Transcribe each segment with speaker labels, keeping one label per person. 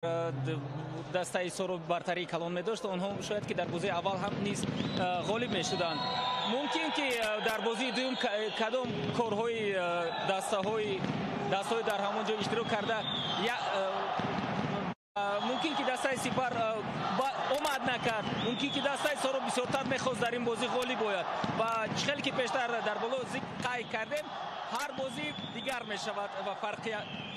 Speaker 1: Дастаи Соро бартарии калон медошт, онҳо шояд ки дар бозии аввал ҳам низ ғолиб мешуданд. Мумкин ки дар бозии дуюм кадом корҳои дастаҳои дар ҳамон ҷо иштирок карда, мумкин ки дастаи Сипар омад накард, мумкин ки дастаи Соро бисёртар мехост дар ин бозӣ ғолиб ояд ва чӣ хеле ки пештар дар боло зикр қайд кардем, ҳар бозӣ дигар мешавад ва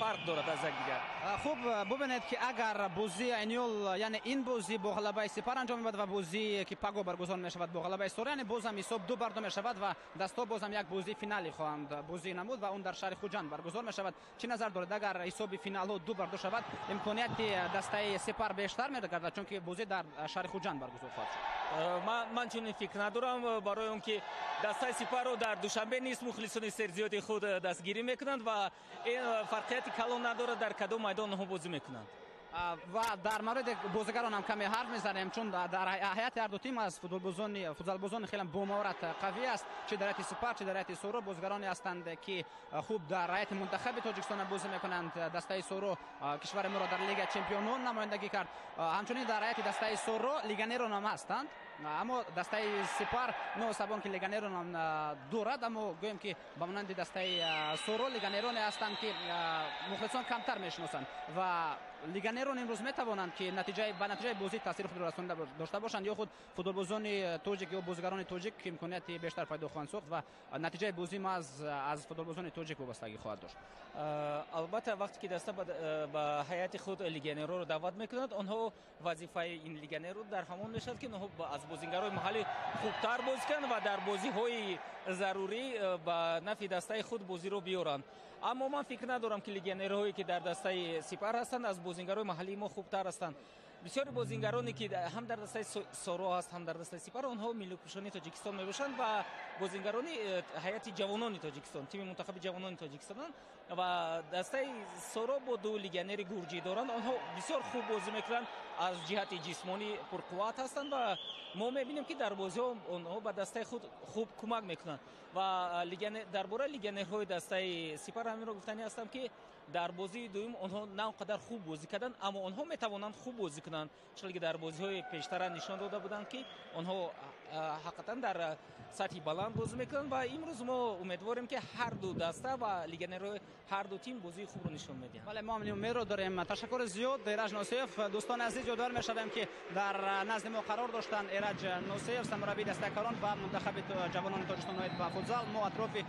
Speaker 1: фарқ дорад аз якдигар.
Speaker 2: Хуб, бубинед ки агар бозии айниёл, яъне ин бозӣ бо ғалабаи Сипар анҷом меёбад ва бозие ки паго баргузор мешавад бо ғалабаи Соро, яъне бозам ҳисоб 2-2 мешавад ва дастҳо бозам як бозии финалӣ хоҳанд бозӣ намуд ва он дар шаҳри Хуҷанд баргузор мешавад. Чӣ назар доред, агар ҳисоби финалҳо 2-2 шавад, имконияти дастаи Сипар бештар мегардад, чунки бозӣ дар шаҳри Хуҷанд баргузор хоҳад шуд?
Speaker 1: Ман чунин фикр надорам, барои он ки дастаи Сипарро дар Душанбе низ мухлисони серзиёди худ дастгирӣ мекунанд ва ин фарқияти калон надорад дар кадом майдон онҳо бозӣ мекунанд.
Speaker 2: Ва дар мавриди бозигарон ҳам каме ҳарф мезанем, чун дар ҳайати ҳар ду тим аз футзалбозони хеле бомаҳорат қавӣ аст, чӣ дар ҳайати Сипар, чӣ дар ҳайати Соро. Бозигароне ҳастанд ки хуб дар ҳайати мунтахаби Тоҷикистон бозӣ мекунанд. Дастаи Соро кишвари моро дар Лигаи Чемпионон намояндагӣ кард. Ҳамчунин дар ҳайати дастаи Соро легионерон ҳам ҳастанд, аммо дастаи Сипар носабон ки легионерон ҳам дорад, аммо гӯем ки ба монанди дастаи Соро легионероне ҳастанд ки мухлисон камтар мешиносанд ва легионерон имрӯз метавонанд ки ба натиҷаи бозӣ таъсири худро расонда дошта бошанд, ё худ футболбозони тоҷик ё бозигарони тоҷик ки имконияти бештар пайдо хоҳанд сохт ва натиҷаи бозӣ маҳз аз футболбозони тоҷик вобастагӣ хоҳад дошт.
Speaker 1: Албатта, вақте ки даста ба ҳайати худ легионерро даъват мекунад, онҳо вазифаи ин легионерро дар ҳамон мешавад ки онҳо аз бозигарои маҳаллӣ хубтар бозӣ кунанд ва дар бозиҳои зарурӣ ба нафъи дастаи худ бозиро биёранд. Аммо ман фикр надорам ки легионерҳое ки дар дастаи Сипар ҳастанд аз бозигарои маҳаллии мо хубтар ҳастанд. Бисёри бозингароне ки ҳам дар дастаи Соро ҳаст, ҳам дар дастаи Сипар, онҳо миллипӯшони Тоҷикистон мебошанд ва бозингарони ҳайати ҷавонони Тоҷикистон, тими мунтахаби ҷавонони Тоҷикистонанд ва дастаи Соро бо ду легионери гурҷӣ доранд. Онҳо бисёр хуб бозӣ мекунанд, аз ҷиҳати ҷисмонӣ пурқувват ҳастанд ва мо мебинем ки дар бозиҳо онҳо ба дастаи худ хуб кӯмак мекунанд. Ва дар бораи легионерҳои дастаи Сипар ҳаминро гуфтанӣ ҳастам ки дар бозии дуюм онҳо на он қадар хуб бозӣ карданд, аммо онҳо метавонанд хуб бозӣ кунанд, чунки дар бозиҳои пештара нишон дода буданд ки онҳо ҳақиқатан дар сатҳи баланд бозӣ мекунанд ва имрӯз мо умедворем ки ҳар ду даста ва легионерҳои ҳар ду тим бозии хубро нишон медиҳанд.
Speaker 2: Бале, мо ҳам умедро дорем. Ташаккури зиёд, Эраҷ Носиев. Дӯстони азиз, ёдовар мешавем ки дар назди мо қарор доштанд Эраҷ Носиев, сармураббии дастаи Карон ва мунтахаби ҷавонони Тоҷикистон оид ба футзал. Мо атрофи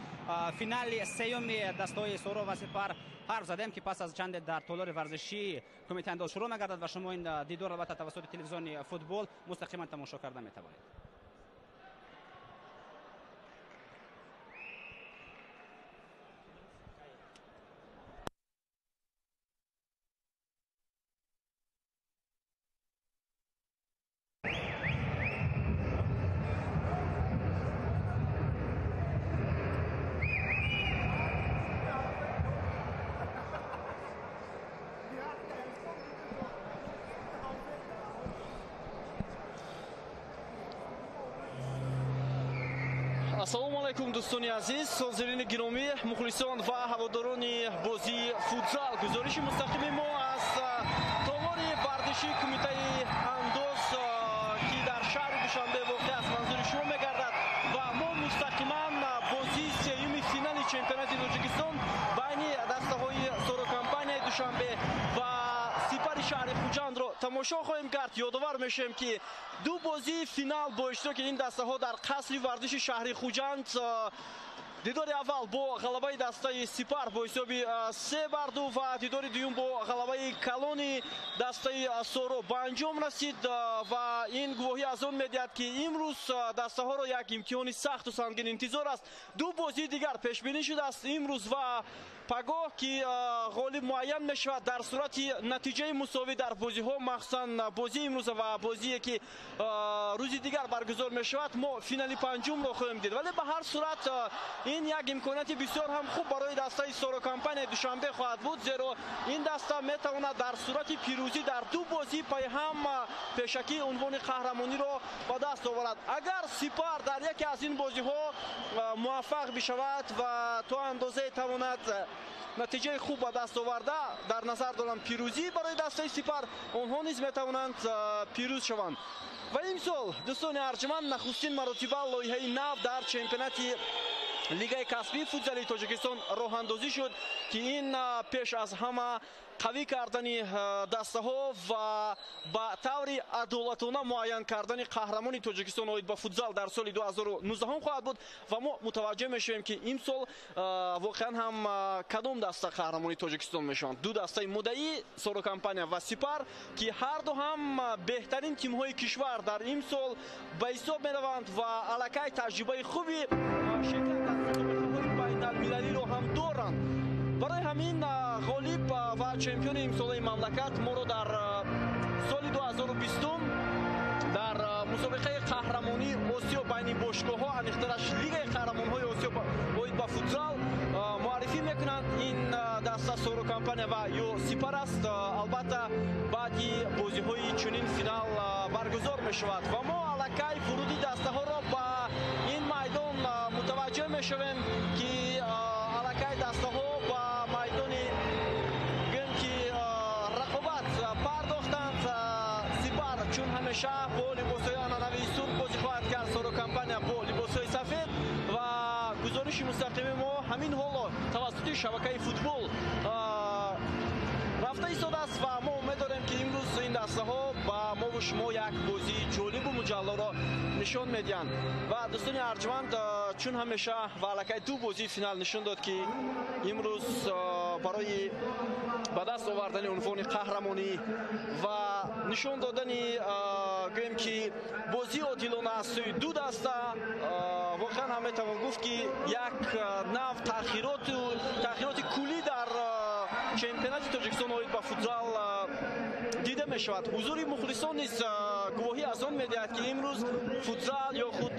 Speaker 2: финали сеюми дастаҳои Соро ва Сипар ҳарф задем ки пас аз чанде дар толори варзишии кумитаи андоз шурӯъ мегардад ва шумо ин дидор албатта тавассути телевизиони футбол мустақиман тамошо карда метавонед.
Speaker 3: Ассалому алайкум, дӯстони азиз, ҳозирини гиромӣ, мухлисон ва ҳаводорони бозии футзал. Гузориши мустақими мо аз толори варзишии кумитаи андоз, ки дар шаҳри Душанбе воқеъ аст, манзури шумо мегардад ва мо мустақиман бозии сеюми финали чемпионати Тоҷикистон байни дастаҳои Соро компанияи Душанбе ва Сипари шаҳри Хуҷандро тамошо хоҳем кард. Ёдовар мешавем ки ду бозии финал бо иштироки ин дастаҳо дар қасри варзиши шаҳри Хуҷанд. Дидори аввал бо ғалабаи дастаи Сипар бо ҳисоби 3-2 ва дидори дуюм бо ғалабаи калони дастаи Соро ба анҷом расид ва ин гувоҳӣ аз он медиҳад ки имрӯз дастаҳоро як имтиҳони сахту сангин интизор аст. Ду бозии дигар пешбинӣ шудааст имрӯз ва пагоҳ ки ғолиб муайян мешавад дар сурати натиҷаи мусовӣ дар бозиҳо, махсусан бозии имрӯза ва бозие ки рӯзи дигар баргузор мешавад, мо финали панҷумро хоҳем дид. Вале ба ҳар сурат Ин як имконияти бисёр ҳам хуб барои дастаи Соро Компанияи Душанбе хоҳад буд, зеро ин даста метавонад дар сурати пирӯзӣ дар ду бозӣ пайҳам пешакӣ унвони қаҳрамониро ба даст оварад. Агар Сипар дар яке аз ин бозиҳо муваффақ бишавад ва то андозае тавонад натиҷаи хуб ба даст оварда, дар назар дорам пирӯзӣ барои дастаи Сипар, онҳо низ метавонанд пирӯз шаванд. Ва имсол, дӯстони арҷманд, нахустин маротиба лоиҳаи нав дар чемпионати Лигаи касбии футзалии Тоҷикистон роҳандозӣ шуд, ки ин пеш аз ҳама қавӣ кардани дастаҳо ва ба таври адолатона муайян кардани қаҳрамони Тоҷикистон оид ба футзал дар соли 2019 хоҳад буд. Ва мо мутаваҷҷеҳ мешавем, ки имсол воқеан ҳам кадом даста қаҳрамони Тоҷикистон мешаванд. Ду дастаи муддаӣ, Соро Компания ва Сипар, ки ҳарду ҳам беҳтарин тимҳои кишвар дар имсол ба ҳисоб мераванд ва аллакай таҷрибаи хуби ширкат дар мусобиқаҳои байналмилалиро ҳам доранд. Барои ҳамин ғолиб ва чемпиони имсолаи мамлакат моро дар соли 2020 дар мусобиқаи қаҳрамонии Осиё байни бошгоҳҳо, аниқтараш Лигаи қаҳрамонҳои Осиё оид ба футзал муаррифӣ мекунанд. Ин даста Соро Компания ва ё Сипар аст. Албатта, баъди бозиҳои чунин финал баргузор мешавад ва мо аллакай вуруди дастаҳоро ба ин майдон мутаваҷҷеҳ мешавем, ки аллакай дастаҳо ба майдони гӯем ки рақобат пардохтанд. Сипар чун ҳамеша бо либосҳои анъанавии сурх бозӣ хоҳад кард, Соро Компания бо либосҳои сафед. Ва гузориши мустақими мо ҳамин ҳоло тавассути шабакаи футбол рафта истодааст ва мо умед дорем, ки имрӯз ин дастаҳо ба мову шумо як бозии ҷолибу муҷаллоро нишон медиҳанд. Ва дӯстони арҷманд, чун ҳамеша ва аллакай ду бозии финал нишон дод, ки имрӯз барои ба даст овардани унвони қаҳрамонӣ ва нишон додани гӯем ки бозии одилона аз сӯи ду даста, воқеан ҳам метавон гуфт, ки як нав тағйироти куллӣ дар чемпионати Тоҷикистон оид ба футзал дида мешавад. Ҳузури мухлисон низ гувоҳӣ аз он медиҳад, ки имрӯз футзал ё худ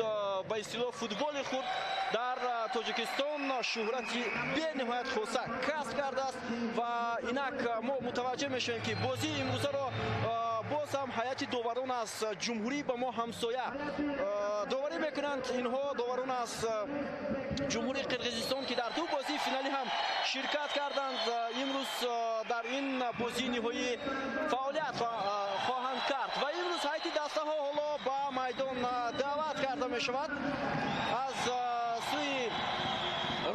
Speaker 3: ба истилоҳ футболи худ дар Тоҷикистон шӯҳрати бениҳоят хоса касб кардааст. Ва инак мо мутаваҷҷеҳ мешавем, ки бозии имрӯзаро боз ҳам ҳайати доварон аз ҷумҳурӣ ба мо ҳамсоя доварӣ мекунанд. Инҳо доварон аз ҷумҳурии Қирғизистон, ки дар ду бозии финалӣ ҳам ширкат карданд, имрӯз дар ин бозии ниҳоӣ фаъолият хоҳанд кард. Ва имрӯз ҳайати дастаҳо ҳоло ба майдон даъват карда мешавад аз сӯи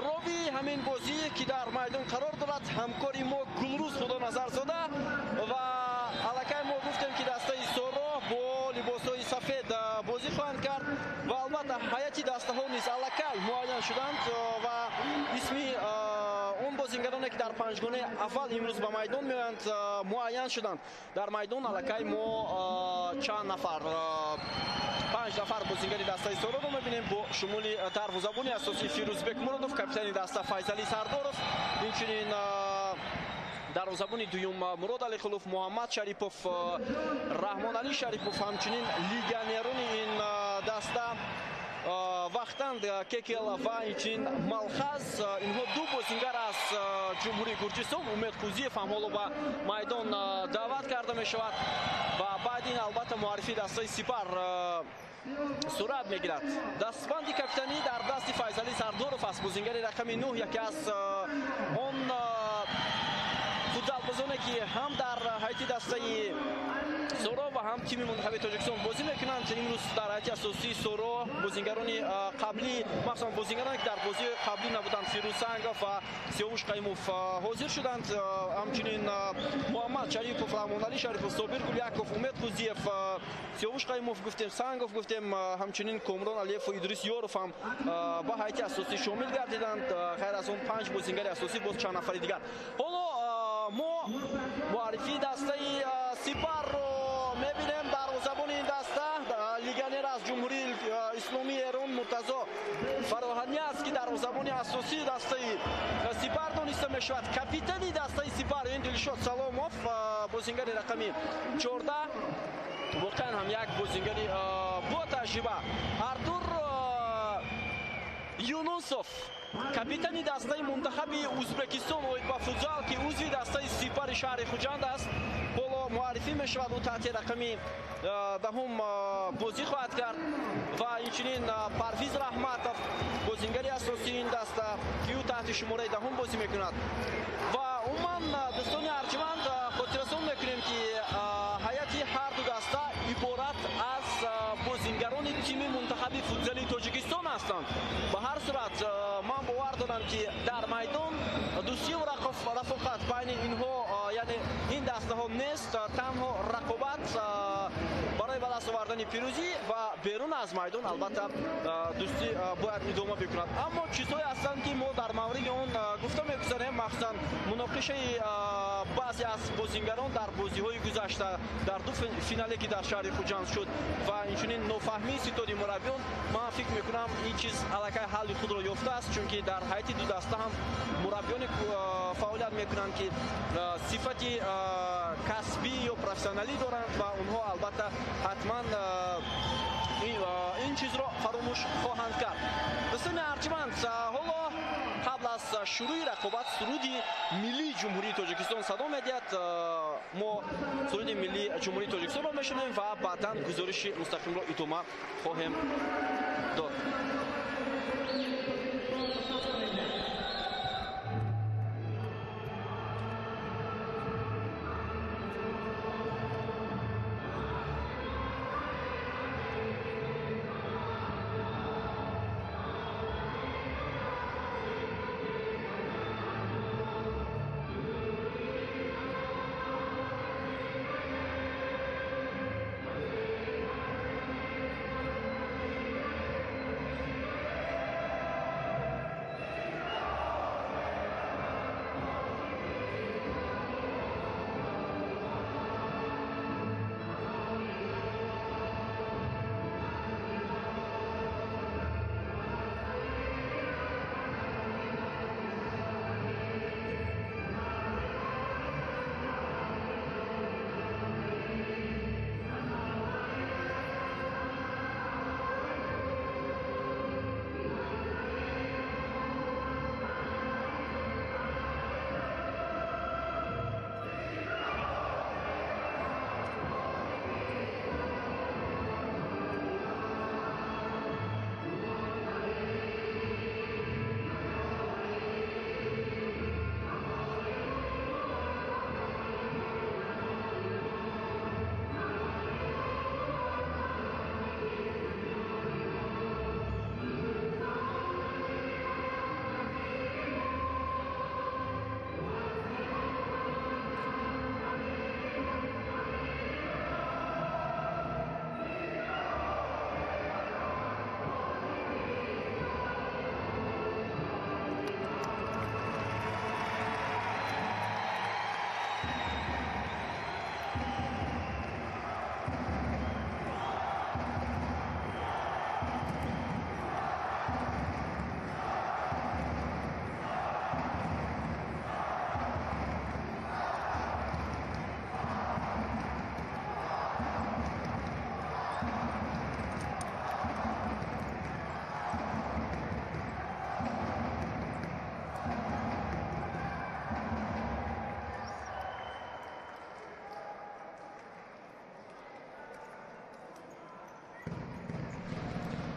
Speaker 3: рови ҳамин бозӣ, ки дар майдон қарор дорад, ҳамкори мо Гулрӯз Худоназарзода. Ва аллакай мо гуфтем, ки дастаи Соро бо либосҳои сафед бозӣ хоҳанд кард ва албатта ҳайати дастаҳо низ аллакай муайян шуданд ва исми он бозингароне, ки дар панҷгонаи аввал имрӯз ба майдон меоянд, муайян шуданд. Дар майдон аллакай мо чанд нафар, панҷ нафар бозингари дастаи Сороро мебинем бо шумули дарвозабони асосӣ Фирӯзбек Муродов, капитани даста Файзалӣ Сардоров, инчунин дарвозабони дуюм Мурод Алиқулов, Муҳаммад Шарипов, Раҳмоналӣ Шарипов, ҳамчунин легионерони ин даста Вахтанг Кекел ва инчунин Малхаз. Инҳо ду бозингар аз ҷумҳурии Гурҷистон. Умед Қузиев ҳам ҳоло ба майдон даъват карда мешавад ва баъд ин албатта муаррифии дастаи Сипар сурат мегирад. Дастбанди капитанӣ дар дасти Файзалӣ Сардоров аст, бозингари рақами 9, яке аз он футзалбозоне, ки ҳам дар ҳайати дастаи Соро ва ҳам тими мунтахаби Тоҷикистон бозӣ мекунанд. Имрӯз дар ҳайати асосии Соро бозингарони қаблӣ, махсусан бозингароне, ки дар бозии қаблӣ набуданд, Фирӯз Сангов ва Сиёвуш Қаймов ҳозир шуданд. Ҳамчунин Муҳаммад Шарипов, Раҳмоналӣ Шарипов, Собир Гуляков, Умед Қузиев, Сиёвуш Қаймов гуфтем, Сангов гуфтем, ҳамчунин Комрон Алиеву Идрис Ёров ҳам ба ҳайати асосӣ шомил гардиданд. Ғайр аз он панҷ бозингари асосӣ боз чанд нафари дигар. Ҳоло мо муаррифии дастаи Сипарро мебинем. Дарвозабони ин даста легионер аз Ҷумҳурии Исломии Эрон Муртазо Фароҳанӣ аст, ки дарвозабони асосии дастаи Сипар дониста мешавад. Капитани дастаи Сипар ин Дилшод Саломов, бозингари рақами 14, воқеан ҳам як бозингари бо таҷриба. Артур Юнусов, капитани дастаи мунтахаби Ӯзбекистон оид ба футзал, ки узви дастаи Сипари шаҳри Хуҷанд аст, ҳоло муаррифӣ мешавад. Ӯ таҳти рақами 10 бозӣ хоҳад кард ва инчунин Парвиз Раҳматов, бозингари асосии ин даста, ки ӯ таҳти шумораи 10 бозӣ мекунад. Ва умуман, дӯстони арҷманд, хотиррасон мекунем, ки ҳайати ҳар ду даста иборат аз бозингарони тими мунтахаби футзали Тоҷикистон ҳастанд. Ба ҳар сурат, ман бовар дорам, ки дар майдон дӯстию рафоқат байни инҳо, яъне ин дастаҳо нест, танҳо рақобат барои ба даст овардани пирӯзӣ ва берун аз майдон албатта дӯстӣ бояд идома бикунад. Аммо чизҳое ҳастанд, ки мо дар мавриди он гуфта мегузарем, махсусан муноқишаи баъзе аз бозингарон дар бозиҳои гузашта, дар ду финале, ки дар шаҳри Хуҷанд шуд, ва инчунин нофаҳмии ситоди мураббиён. Ман фикр мекунам, ин чиз аллакай ҳалли худро ёфтааст, чунки дар ҳайати ду даста ҳам мураббиёне фаъолият мекунанд, ки сифати касбӣ ё профессионалӣ доранд ва онҳо албатта ҳатман ин чизро фаромӯш хоҳанд кард. Дӯстони арҷманд, ҳоло қабл аз шурӯи рақобат суруди миллии Ҷумҳурии Тоҷикистон садо медиҳад. Мо суруди миллии Ҷумҳурии Тоҷикистонро мешунавем ва баъдан гузориши мустақимро идома хоҳем дод.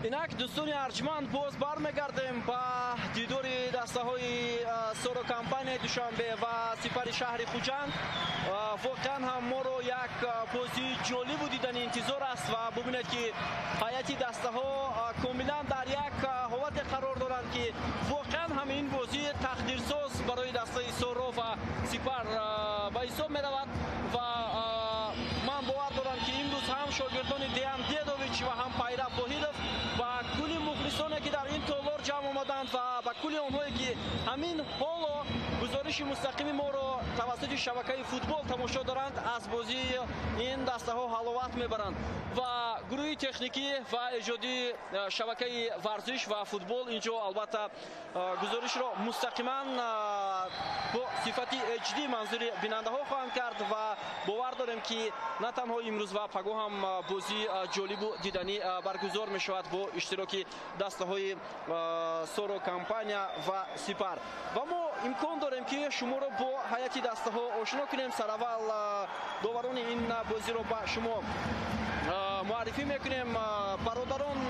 Speaker 3: Инак, дӯстони арҷманд, боз бармегардем ба дидори дастаҳои Соро компанияи Душанбе ва Сипари шаҳри Хуҷанд. Воқеан ҳам моро як бозии ҷолибу дидани интизор аст ва бубинед, ки ҳайати дастаҳо комилан дар як ҳолате қарор доранд, ки воқеан ҳам ин бозӣ тақдирсоз барои дастаи Соро ва Сипар ба ҳисоб меравад. Ва ман бовар дорам, ки имрӯз ҳам шогирдони Деян Дедович ва ҳам Пайрав Воҳидов ба кулли мухлисоне, ки дар ин толор ҷамъ омаданд, ва ба кулли онҳое, ки ҳамин ҳоло гузориши мустақими моро тавассути шабакаи футбол тамошо доранд, аз бозии ин дастаҳо ҳаловат мебаранд. Ва гурӯҳи техникӣ ва эҷодии шабакаи варзиш ва футбол инҷо албатта гузоришро мустақиман бо сифати HD манзури бинандаҳо хоҳанд кард ва бовар дорем, ки на танҳо имрӯз ва пагоҳ ҳам бозии ҷолибу диданӣ баргузор мешавад бо иштироки дастаҳои Соро компания ва Сипар. Ва мо имкон дорем, ки шуморо бо ҳайати дастаҳо ошино кунем. Сараввал доварони ин бозиро ба шумо муаррифӣ мекунем. Бародарон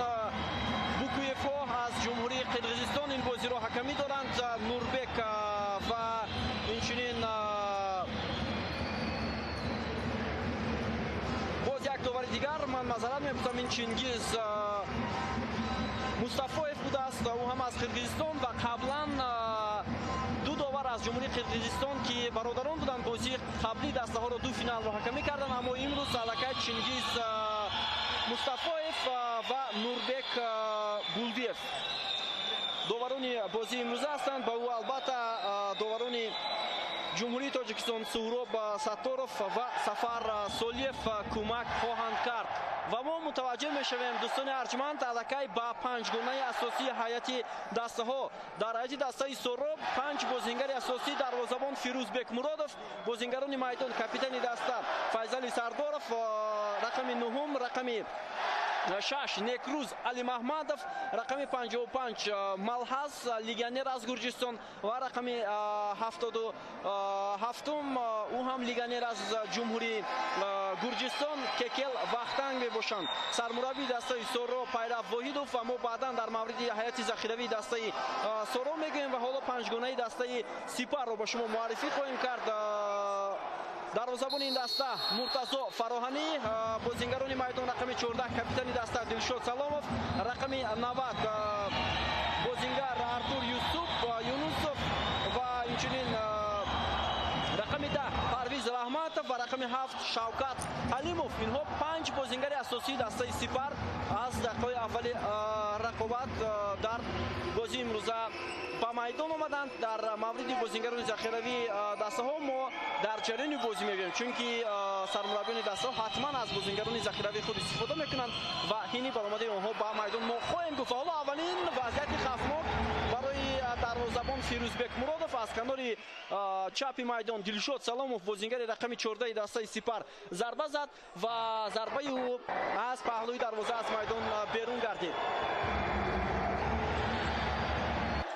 Speaker 3: Букуевҳо аз Ҷумҳурии Қирғизистон ин бозиро ҳакамӣ доранд. Нурбек ва инчунин боз як довари дигар, ман маъзарат мепурсам, ин Чингиз Мустафоев будааст, ӯ ҳам аз Қирғизистон. Ва қаблан ду довар аз Ҷумҳурии Қирғизистон, ки бародарон буданд, бозии қаблии дастаҳоро, ду финалро ҳакамӣ карданд, аммо имрӯз аллакай Чингиз Мустафоев ва Нурбек Гулдиев доварони бозии имрӯза ҳастанд. Ба ӯ албатта доварони Ҷумҳурии Тоҷикистон Суҳроб Сатторов ва Сафар Солиев кӯмак хоҳанд кард. Ва мо мутаваҷҷеҳ мешавем, дӯстони арҷманд, аллакай ба панҷгонаи асосии ҳайати дастаҳо. Дар ҳайати дастаи Сороб панҷ бозингари асосӣ: дарвозабон Фирӯз Бекмуродов, бозингарони майдон, капитани даста Файзали Сардоров, рақами нуҳум, рақами 6 Некрӯз Алимаҳмадов, рақами 55 Малҳаз, легионер аз Гурҷистон, ва рақами 77-ум, ӯ ҳам легионер аз Ҷумҳурии Гурҷистон, Кекел Вахтанг мебошанд. Сармураббии дастаи Соро Пайрав Воҳидов, ва мо баъдан дар мавриди ҳайати захиравии дастаи Соро мегӯем. Ва ҳоло панҷгонаи дастаи Сипарро ба шумо муаррифӣ хоҳем кард. Дарвозабони ин даста Муртазо Фароҳанӣ, бозингарони майдон, рақами 14 капитани даста Дилшод Саломов, рақами 90 бозингар Артур Юсуф Юнусов ва инчунин рақами 10 Парвиз Раҳматов ва рақами 7 Шавкат Ҳалимов. Инҳо панҷ бозингари асосии дастаи Сипар аз дақиқаҳои аввали рақобат дар бозии имрӯза ба майдон омаданд. Дар мавриди бозингарони захиравии дастаҳо мо дар ҷараёни бозӣ мегӯем, чунки сармураббиёни дастаҳо ҳатман аз бозингарони захиравии худ истифода мекунанд ва ҳини баромадаи онҳо ба майдон мо хоҳем гуфт. Ҳоло аввалин вазъияти хавфнок барои дарвозабон Фирӯз Бекмуродов. Аз канори чапи майдон Дилшод Саломов, бозингари рақами 14 дастаи Сипар, зарба зад ва зарбаи ӯ аз паҳлӯи дарвоза аз майдон берун гардид.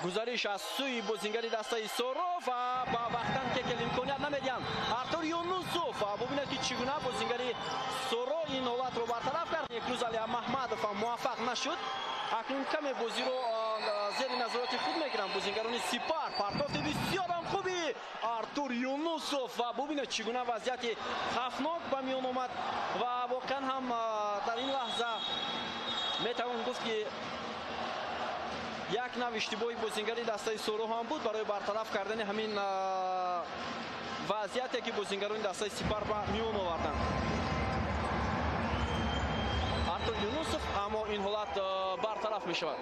Speaker 3: Гузариш аз сӯи бозингари дастаи Соро ва ба Вахтан Кекел имконият намедиҳанд. Артур Юнусов, бубинед, ки чӣ гуна бозингари Соро ин ҳолатро бартараф кард. Некрӯз Али Маҳмадов ҳам муваффақ нашуд. Акнун каме бозиро зери назорати худ мегиранд бозингарони Сипар. Партофти бисёрам хуби Артур Юнусов ва бубинед, чӣ гуна вазъияти хавфнок ба миён омад. Ва воқеан ҳам дар ин лаҳза метавон гуфт, ки як нав иштибоҳи бозингари дастаи Соро ҳам буд барои бартараф кардани ҳамин вазъияте, ки бозингарони дастаи Сипар ба миён оварданд. Артур Юнусов, аммо ин ҳолат бартараф мешавад.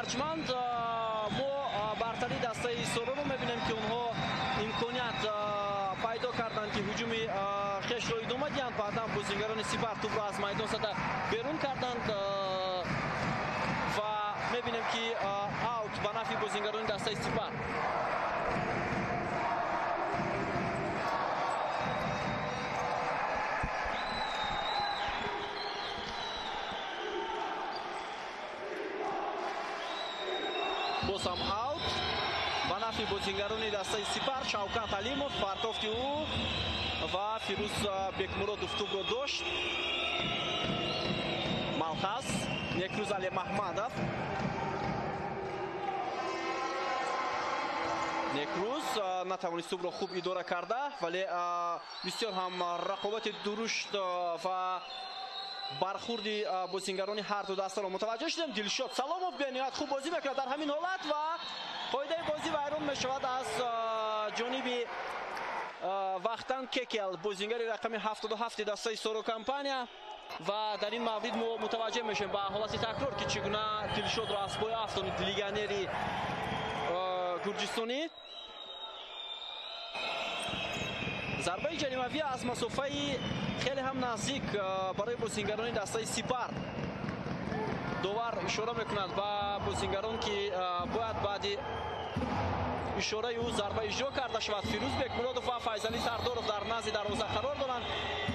Speaker 3: Арҷманд, мо бартарии дастаи Сороро мебинем, ки онҳо имконият пайдо карданд, ки ҳуҷуми хешро идома диҳанд. Баъдан бозингарони Сипар тӯбро аз майдон зада берун карданд ва мебинем, ки аут ба нафъи бозингарони дастаи Сипар. Боз ҳам аут ба нафъи бозингарони дастаи Сипар. Шавкат Алимов, партофти ӯ ва Фирӯз Бекмуродов тӯбро дошт. Малхаз, Некрӯз Али Маҳмадов. Некрӯз натавонист тӯбро хуб идора карда, вале бисёр ҳам рақобати дурушт ва бархурди бозингарони ҳар ду дастаро мутаваҷҷеҳ шудем. Дилшод Саломов бениҳоят хуб бозӣ мекунад дар ҳамин ҳолат ва қоидаи бозӣ вайрон мешавад аз ҷониби Вахтан Кекел, бозингари рақами 77 дастаи Соро компания. Ва дар ин маврид мо мутаваҷҷеҳ мешавем ба ҳолати такрор, ки чӣ гуна Дилшодро аз пои афтонид легионери гурҷистонӣ. Зарбаи ҷаримавӣ аз масофаи хеле ҳам наздик барои бозингарони дастаи Сипар. Довар ишора мекунад ба бозингарон, ки бояд баъди ишораи ӯ зарба иҷро карда шавад. Фирӯз Бекмуродов ва Файзалӣ Сардоров дар назди дарвоза қарор доранд.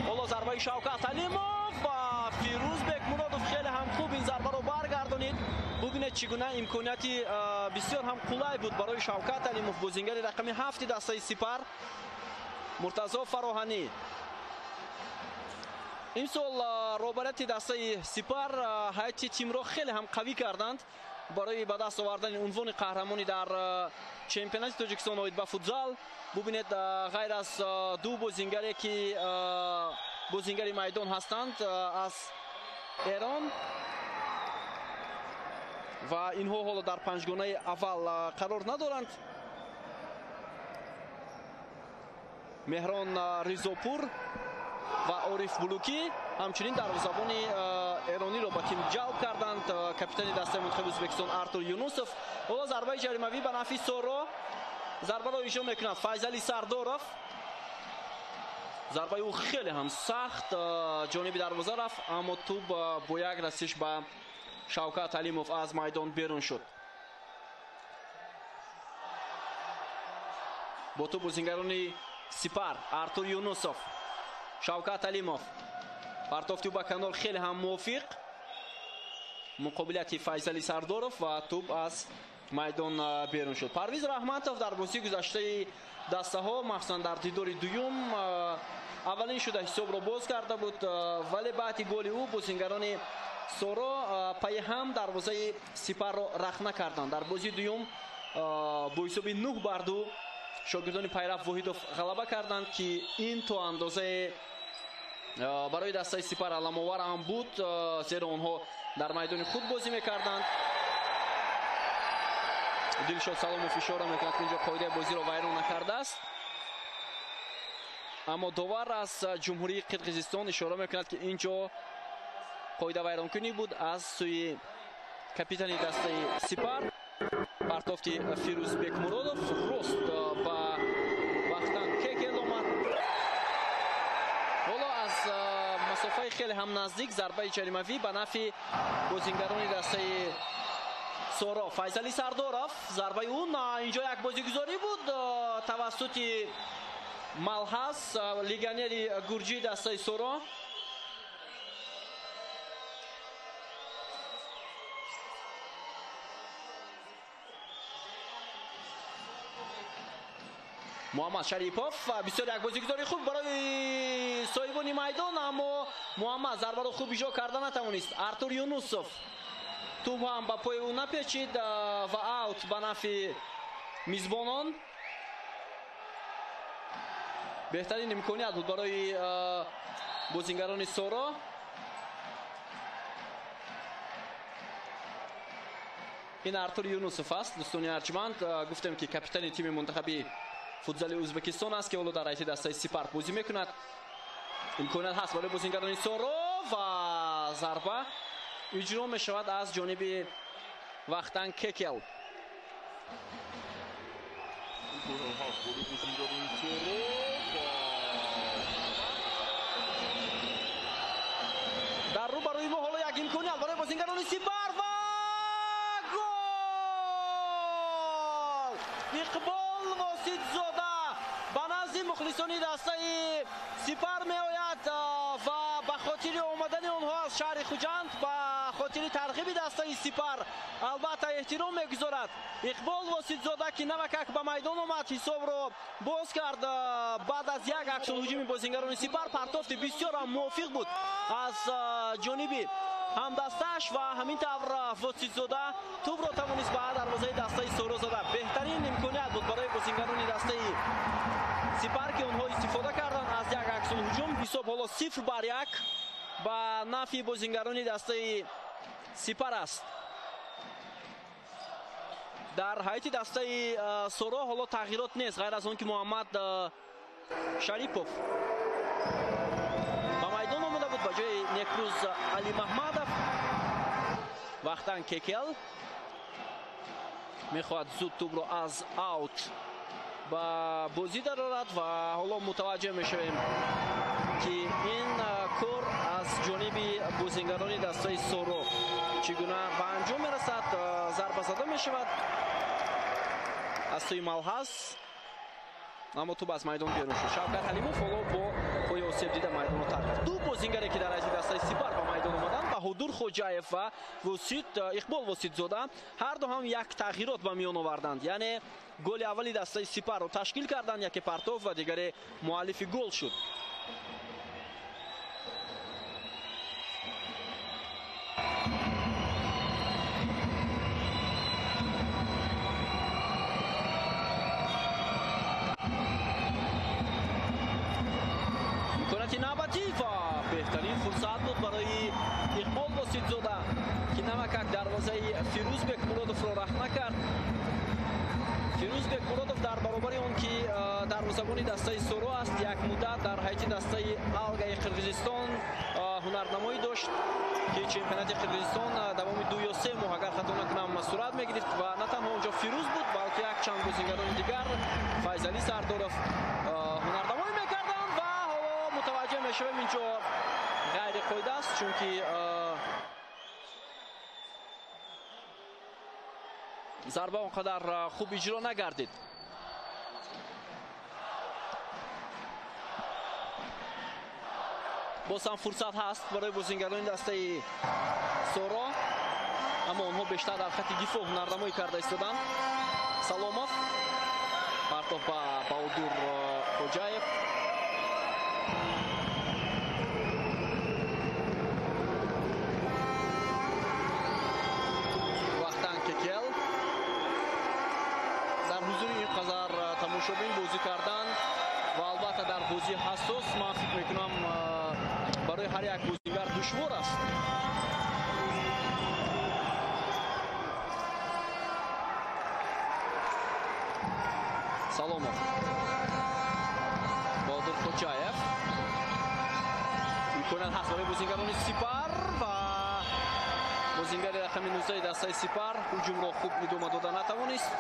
Speaker 3: Ҳоло зарбаи Шавкат Алимов ва Фирӯз Бекмуродов хеле ҳам хуб ин зарбаро баргардонид. Бубинед, чӣ гуна имконияти бисёр ҳам қулай буд барои Шавкат Алимов, бозингари рақами 7 дастаи Сипар. Муртазо Фароҳанӣ имсол роҳбарияти дастаи Сипар ҳайати тимро хеле ҳам қавӣ карданд барои ба даст овардани унвони қаҳрамонӣ дар чемпионати Тоҷикистон оид ба футзал. Бубинед, ғайр аз ду бозингаре, ки бозингари майдон ҳастанд аз Эрон ва инҳо ҳоло дар панҷгонаи аввал қарор надоранд. Меҳрон Ризопур ва Ориф Булукӣ ҳамчунин дарвозабони эрониро ба тим ҷалб карданд. Капитани дастаи мунтахаби Ӯзбекистон Артур Юнусов. Ҳоло зарбаи ҷаримавӣ ба нафи Соро. Зарбаро иҷро мекунад Файзалӣ Сардоров. Зарбаи ӯ хеле ҳам сахт ҷониби дарвоза рафт, аммо тӯб бо як расиш ба Шавкат Алимов аз майдон берун шуд. Бо тӯб бозингарони Сипар Артур Юнусов, Шавкат Алимов. Партофти ӯ ба канор хеле ҳам мувофиқ. Муқобилияти Файзалӣ Сардоров ва тӯб аз майдон берун шуд. Парвиз Раҳматов дар бозии гузаштаи дастаҳо, махсусан дар дидори дуюм, аввалин шуда ҳисобро боз карда буд, вале баъди голи ӯ бозингарони Соро пайи ҳам дарвозаи Сипарро рахна карданд. Дар бозии дуюм бо ҳисоби 9-2 шогирдони Пайраф Воҳидов ғалаба карданд, ки ин то андозае барои дастаи Сипар аламовар ҳам буд, зеро онҳо дар майдони худ бозӣ мекарданд. Дилшод Саломов ишора мекунад, ки инҷо қоидаи бозиро вайрон накардааст, аммо довар аз Ҷумҳурии Қирғизистон ишора мекунад, ки инҷо қоида вайронкунӣ буд аз сӯи капитани дастаи Сипар. Партофти Фирӯз Бекмуродов рост ба Вахтанг Кекел омад. Ҳоло аз масофаи хеле ҳам наздик зарбаи ҷаримавӣ ба нафи бозингарони дастаи Соро. Файзалӣ Сардоров, зарбаи ӯ на инҷо як бозигузорӣ буд тавассути Малҳас, легионери гурҷии дастаи Соро. Муҳаммад Шарипов бисёр як бозигузори хуб барои соҳибони майдон, аммо Муҳаммад зарбаро хуб иҷро карда натавонист. Артур Юнусов тӯб ҳам ба пои ӯ напечид ва аут ба нафи мизбонон. Беҳтарин имконият буд барои бозингарони Соро. Ин Артур Юнусов аст, дӯстони арҷманд. Гуфтем, ки капитани тими мунтахаби футзали Ӯзбекистон аст, ки ҳоло дар ҳайати дастаи Сипар бозӣ мекунад. Имконият ҳаст барои бозингарони Соро ва зарба иҷро мешавад аз ҷониби Вахтанг Кекел. Дар рӯбарӯи мо ҳоло як имконият барои бозингарони Сипар ва гол! Иқбол Воситзода ба назди мухлисони дастаи Сипар меояд ва ба хотири омадани онҳо аз шаҳри Хуҷанд, ба хотири тарғиби дастаи Сипар албатта эҳтиром мегузорад. Иқбол Воситзода, ки навакак ба майдон омад, ҳисобро боз кард баъд аз як аксулҳуҷуми бозингарони Сипар. Партофти бисёр ҳам мувофиқ буд аз ҷониби ҳамдастааш ва ҳамин тавр Воситзода тӯбро тавонист ба дарвозаи дастаи Соро зада. Беҳтарин имконият буд барои бозингарони дастаи Сипар, ки онҳо истифода карданд аз як аксулҳуҷум. Ҳисоб ҳоло 0-1 ба нафи бозингарони дастаи Сипар аст. Дар ҳайати дастаи Соро ҳоло тағйирот нест, ғайр аз он ки Муҳаммад Шарипов ба майдон омада буд ба ҷои Некрӯз Алимаҳмадов. Вахтанг Кекел мехоҳад зуд тӯбро аз аут ба бозӣ дарорад ва ҳоло мутаваҷҷеҳ мешавем, ки ин кор аз ҷониби бозингарони дастаи Соро чӣ гуна ба анҷом мерасад. Зарба зада мешавад аз сӯи Малҳас, аммо тӯб аз майдон берун шуд. Шавкат Ҳалимов ҳоло бо пои осеб дида майдонро тарк кард. Ду бозингаре, ки дар ҳайати дастаи Сипар ба майдон омаданд, Баҳодур Хоҷаев ва Иқбол Воситзода, ҳар ду ҳам як тағйирот ба миён оварданд. Яъне голи аввали дастаи Сипарро ташкил карданд, яке партов ва дигаре муаллифи гол шуд. Имконияти навбатӣ ва беҳтарин фурсат буд барои Иқбол Воситзода, ки намакак дарвозаи Фирӯзбек Муродовро рахна кард. Фирӯзбек Муродов дар баробари он ки дарвозабони дастаи Соро аст, як муддат дар ҳайати дастаи Алгаи Қирғизистон ҳунарнамоӣ дошт, ки чемпионати Қирғизистон давоми 2 ё 3 моҳ, агар хато накунам, сурат мегирифт ва на танҳо онҷо Фирӯз буд, балки як чанд бозингарони дигар, Файзалӣ Сардоров, ҳунарнамоӣ мекарданд ва ҳоло мутаваҷҷеҳ мешавем, инҷо ғайриқоида аст, чунки зарба он қадар хуб иҷро нагардид. Боз ҳам фурсат ҳаст барои бозингарони дастаи Соро, аммо онҳо бештар дар хати дифоъ ҳунарнамоӣ карда истоданд. Саломов партов ба Баҳодур Хоҷаев. Вахтанг Кекел дар ҳузури ин қадар тамошобин бозӣ кардан ва албатта дар бозии ҳассос, ман фикр мекунам, барои ҳар як бозингар душвор аст. Саломов, Баҳодур Хоҷаев, имконият ҳаст барои бозингарони Сипар ва бозингари рақами 19 дастаи Сипар ҳуҷумро хуб идома дода натавонист.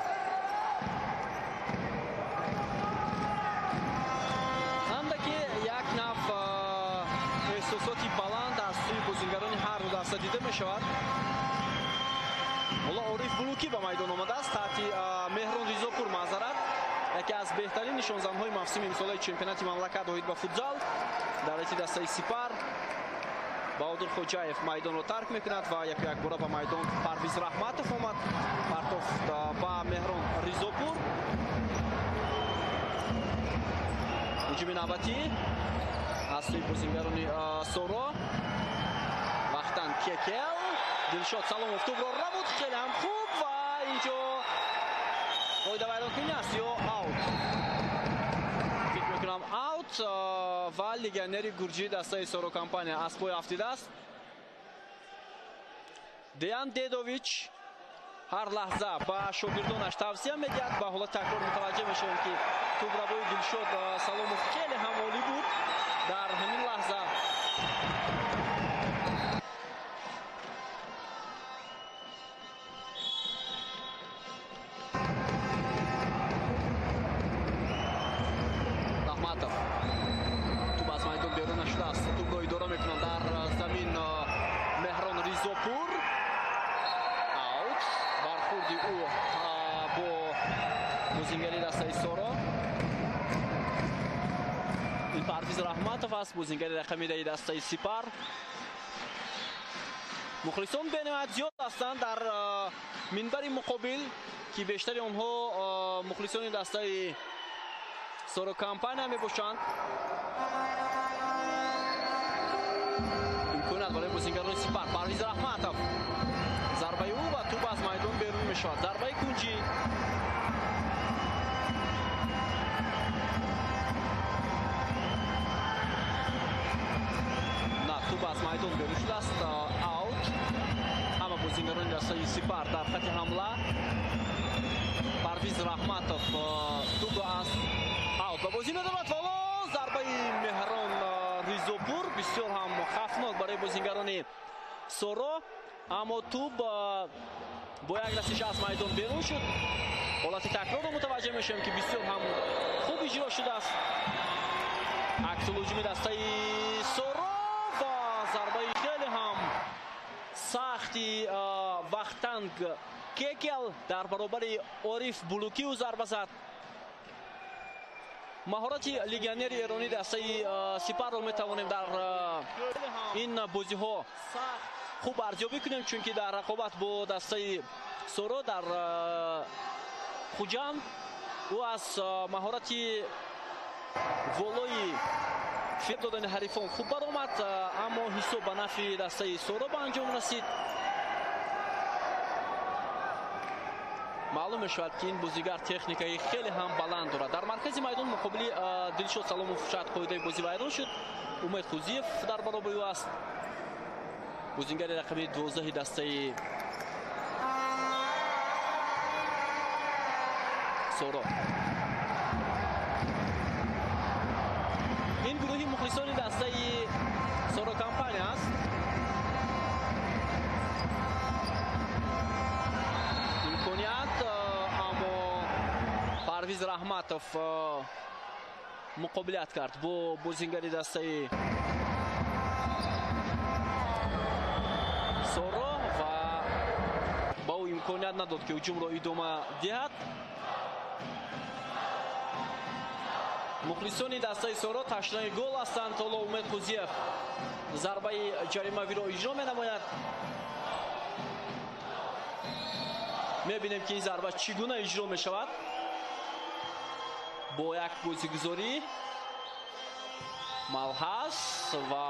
Speaker 3: Андаке як нав эҳсосоти баланд аз сӯи бозингарони ҳар ду даста дида мешавад. Ҳоло Ориф Булукӣ ба майдон омадааст таҳти Меҳрон Ризопур, маъзарат, яке аз беҳтарин нишонзанҳои мавсими имсолаи чемпионати мамлакат оид ба футзал дар ҳайати дастаи Сипар. Баҳодур Хоҷаев майдонро тарк мекунад ва яку якбора ба майдон Парвиз Раҳматов омад. Партов ба Меҳрон Ризопур. Ҳуҷуми навбатӣ аз сӯи бозингарони Соро. Вахтанг Кекел, Дилшод Саломов тӯбро рабуд, хеле ҳам хуб ва инҷо қоидавайронкунӣ аст ё аут? Фикр мекунам аут ва легионери гурҷии дастаи Соро компания аз пой афтидааст. Деян Дедович ҳар лаҳза ба шогирдонаш тавсия медиҳад. Ба ҳолати такрор мутаваҷҷеҳ мешавем, ки тӯбравои Дилшод Саломов хеле ҳам олӣ буд дар ҳамин лаҳза. Раҳматов, тӯб аз майдон берун нашудааст, тӯбро идора мекунанд дар замин Меҳрон Ризопур. Аут, бархурди ӯ бо бозингари дастаи Соро. Ин Парвиз Раҳматов аст, бозингари рақами 10 дастаи Сипар. Мухлисон бениҳоят зиёд ҳастанд дар минбари муқобил, ки бештари онҳо мухлисони дастаи Соро компания мебошанд. Имконият барои бозингарони Сипар. Парвиз Раҳматов, зарбаи ӯ ва тӯб аз майдон берун мешавад. Зарбаи кунҷӣ. На, тӯб аз майдон берун шудааст. Аут. Ҳама бозингарони дастаи Сипар дар хати ҳамла. Парвиз Раҳматов тӯбро аз аут ба бозӣ медорад ва ҳоло зарбаи Меҳрон Ризопур бисёр ҳам хавфнок барои бозингарони Соро, аммо тӯб Бо як расиш аз майдон берун шуд. Ҳолати такрорро мутаваҷҷеҳ мешавем, ки бисёр ҳам хуб иҷро шудааст. Аксулҳуҷуми дастаи Соро ва зарбаи хеле ҳам сахти Вахтанг Кекел дар баробари Ориф Булукиу зарба зад. Маҳорати легионери эронӣ дастаи Сипарро метавонем дар ин бозиҳо хуб арзёбӣ кунем, чунки дар рақобат бо дастаи Соро дар Хуҷанд ӯ аз маҳорати волои фиреб додани ҳарифон хуб баромад, аммо ҳисоб ба нафъи дастаи Соро ба анҷом расид. Маълум мешавад, ки ин бозигар техникаи хеле ҳам баланд дорад. Дар маркази майдон муқобили Дилшод Саломов шояд қоидаи бозӣ вайрон шуд. Умед Хузиев дар баробари ӯ аст. Бозингари рақами 12 дастаи Соро. Ин гурӯҳи мухлисони дастаи Соро компания аст. Имконият, аммо Парвиз Раҳматов муқобилат кард бо бозингари дастаи Соро ва ба ӯ имконият надод, ки ҳуҷумро идома диҳад. Мухлисони дастаи Соро ташнаи гол ҳастанд. Ҳоло Умед Хузиев зарбаи ҷаримавиро иҷро менамояд. Мебинем, ки ин зарба чӣ гуна иҷро мешавад. Бо як бозигузорӣ Малҳас ва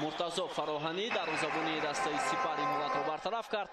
Speaker 3: Муртазо Фароҳанӣ дарвозабони дастаи Сипар ин ҳолатро бартараф кард.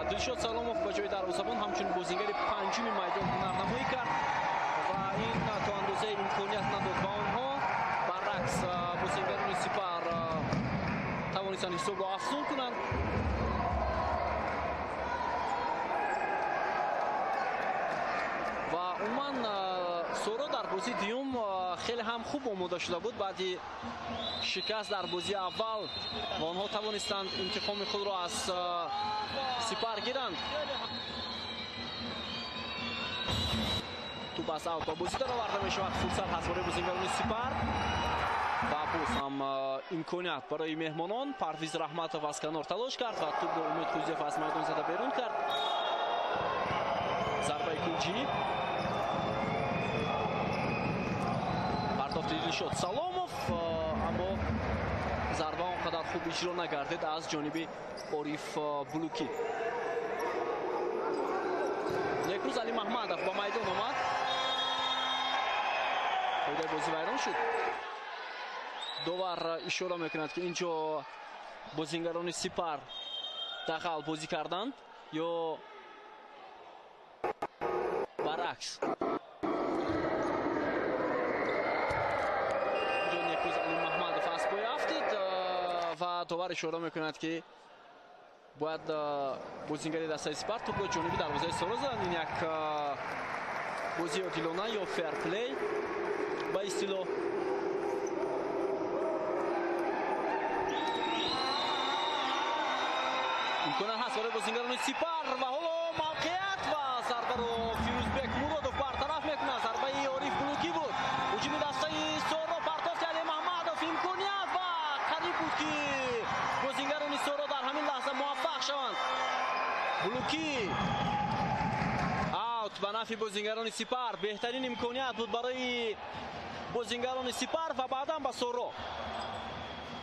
Speaker 3: Дилшод Саломов ба ҷои дарвозабон ҳамчун бозингари панҷуми майдон ҳунарнамоӣ кард ва ин то андозаи имконият надод ба онҳо. Баръакс, бозингарони Сипар тавонистанд ҳисобро афзун кунанд. Ва умуман Соро дар бозии дуюм хеле ҳам хуб омода шуда буд. Баъди шикаст дар бозии аввал ва онҳо тавонистанд интиқоми худро аз Сипар гиранд. Туп аз аут ба бозӣ дароварда мешавад. Фурсат ҳаст барои бозингарони Сипар ва боз ҳам имконият барои меҳмонон. Парвиз Раҳматов аз канор талош кард ва тупро Умед Хузиев аз майдон зада берун кард. Зарбаи кунҷӣ, партофти Дилшод Саломов, аммо зарба он қадар хуб иҷро нагардид аз ҷониби Ориф Булукӣ. Некрӯз Али Маҳмадов ба майдон омад. Қоидаи бозӣ вайрон шуд. Довар ишора мекунад, ки инҷо бозингарони Сипар дағал бозӣ карданд ё баръакс. Инҷо Некрӯз Али Маҳмадов аз пой афтид ва довар ишора мекунад, ки бояд бозингари дастаи Сипар тӯпро ҷониби дарвозаи Соро заданд. Ин як бозии одилона ё ферплей ба истилоҳ. Имконият ҳаст барои бозингарони Сипар ва ҳоло мавқеият ва зарбаро Фирӯзбек Муродов бартараф мекунад. Зарбаи Ориф Булукӣ буд. Ҳуҷуми дастаи Соро, партофти Али Маҳмадов, имконият ва қариб буд, ки бозингарони Соро дар ҳамин лаҳза муваффақ шаванд. Булукӣ, аут ба нафъи бозингарони Сипар. Беҳтарин имконият буд барои бозингарони Сипар ва баъдан ба Соро.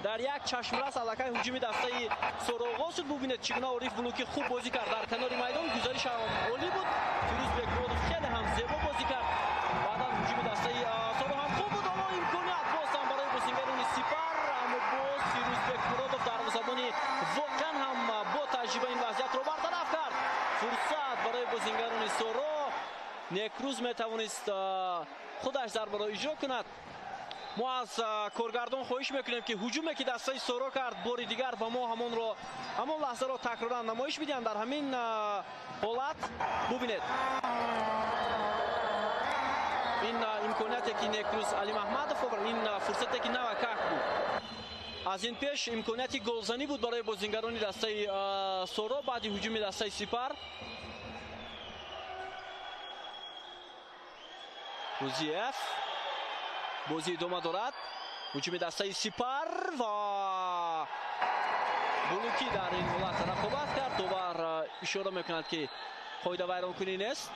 Speaker 3: Дар як чашмрас аллакай ҳуҷуми дастаи Соро оғоз шуд. Бубинед, чӣ гуна Ориф Булукӣ хуб бозӣ кард дар канори майдон. Гузариш ҳам олӣ буд. Фирӯзбек Муродов хеле ҳам зебо бозӣ кард. Баъдан ҳуҷуми дастаи Соро ҳам хуб буд, аммо имконият боз ҳам барои бозингарони Сипар, аммо боз Фирӯзбек Муродов дарвозабони воқеан ҳам бо таҷриба ин вазъиятро бартараф кард. Фурсат бозингарони Соро. Некрӯз метавонист худаш зарбаро иҷро кунад. Мо аз коргардон хоҳиш мекунем, ки ҳуҷуме ки дастаи Соро кард, бори дигар ба мо ҳамон лаҳзаро такроран намоиш бидиҳанд. Дар ҳамин ҳолат бубинед, ин имконияте ки Некрӯз Алимаҳмадов овард, ин фурсате ки навакак буд. Аз ин пеш имконияти голзанӣ буд барои бозингарони дастаи Соро баъди ҳуҷуми дастаи Сипар. Рӯзиев, бозӣ идома дорад. Ҳуҷуми дастаи Сипар ва Булукӣ дар ин ҳолат рақобат кард. Довар ишора мекунад, ки қоидавайронкунӣ нест.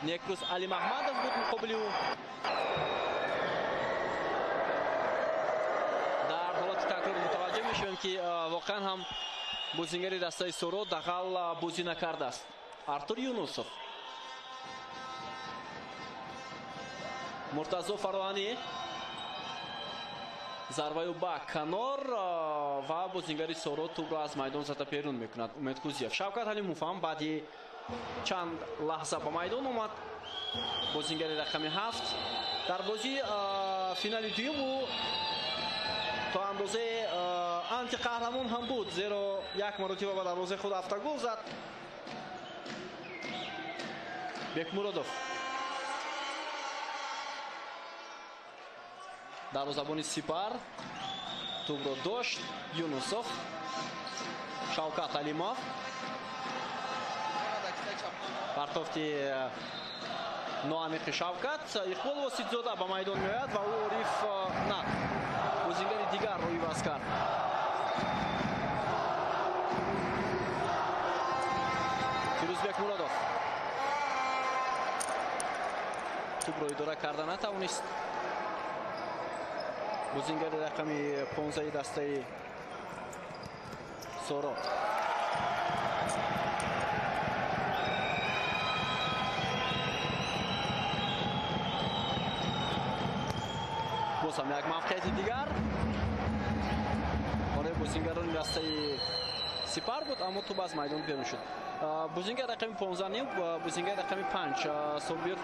Speaker 3: Некрӯз Алимаҳмадов буд муқобили ӯ. Дар ҳолати такрор мутаваҷҷеҳ мешавем, ки воқеан ҳам бозингари дастаи Соро дағал бозӣ накардааст. Артур Юнусов, Муртазо Фароҳанӣ, зарбаю ба канор ва бозингари Соро тӯбро аз майдон зада берун мекунад. Умед Кузиев. Шавкат Ҳалимов ҳам баъди чанд лаҳза ба майдон омад. Бозингари рақами 7 дар бозии финали дуюм ӯ то андозаи антиқаҳрамон ҳам буд, зеро як маротиба ба дарвозаи худ автогол зад. Бекмуродов, дарвозабони Сипар, тӯбро дошт. Юнусов, Шавкат Алимов, партофти ноамиқи Шавкат. Иқбол Воситзода ба майдон меояд ва ӯ Ориф на, бозингари дигарро иваз кард. Фирӯзбек Муродов тӯбро идора карда натавонист. Бозингари рақами 15 дастаи Соро. Боз ҳам як мавқеияти дигар барои бозингарони дастаи Сипар буд, аммо тӯб аз майдон берун шуд. Бозингар рақами 15 ним, бозингар рақами 5 Собир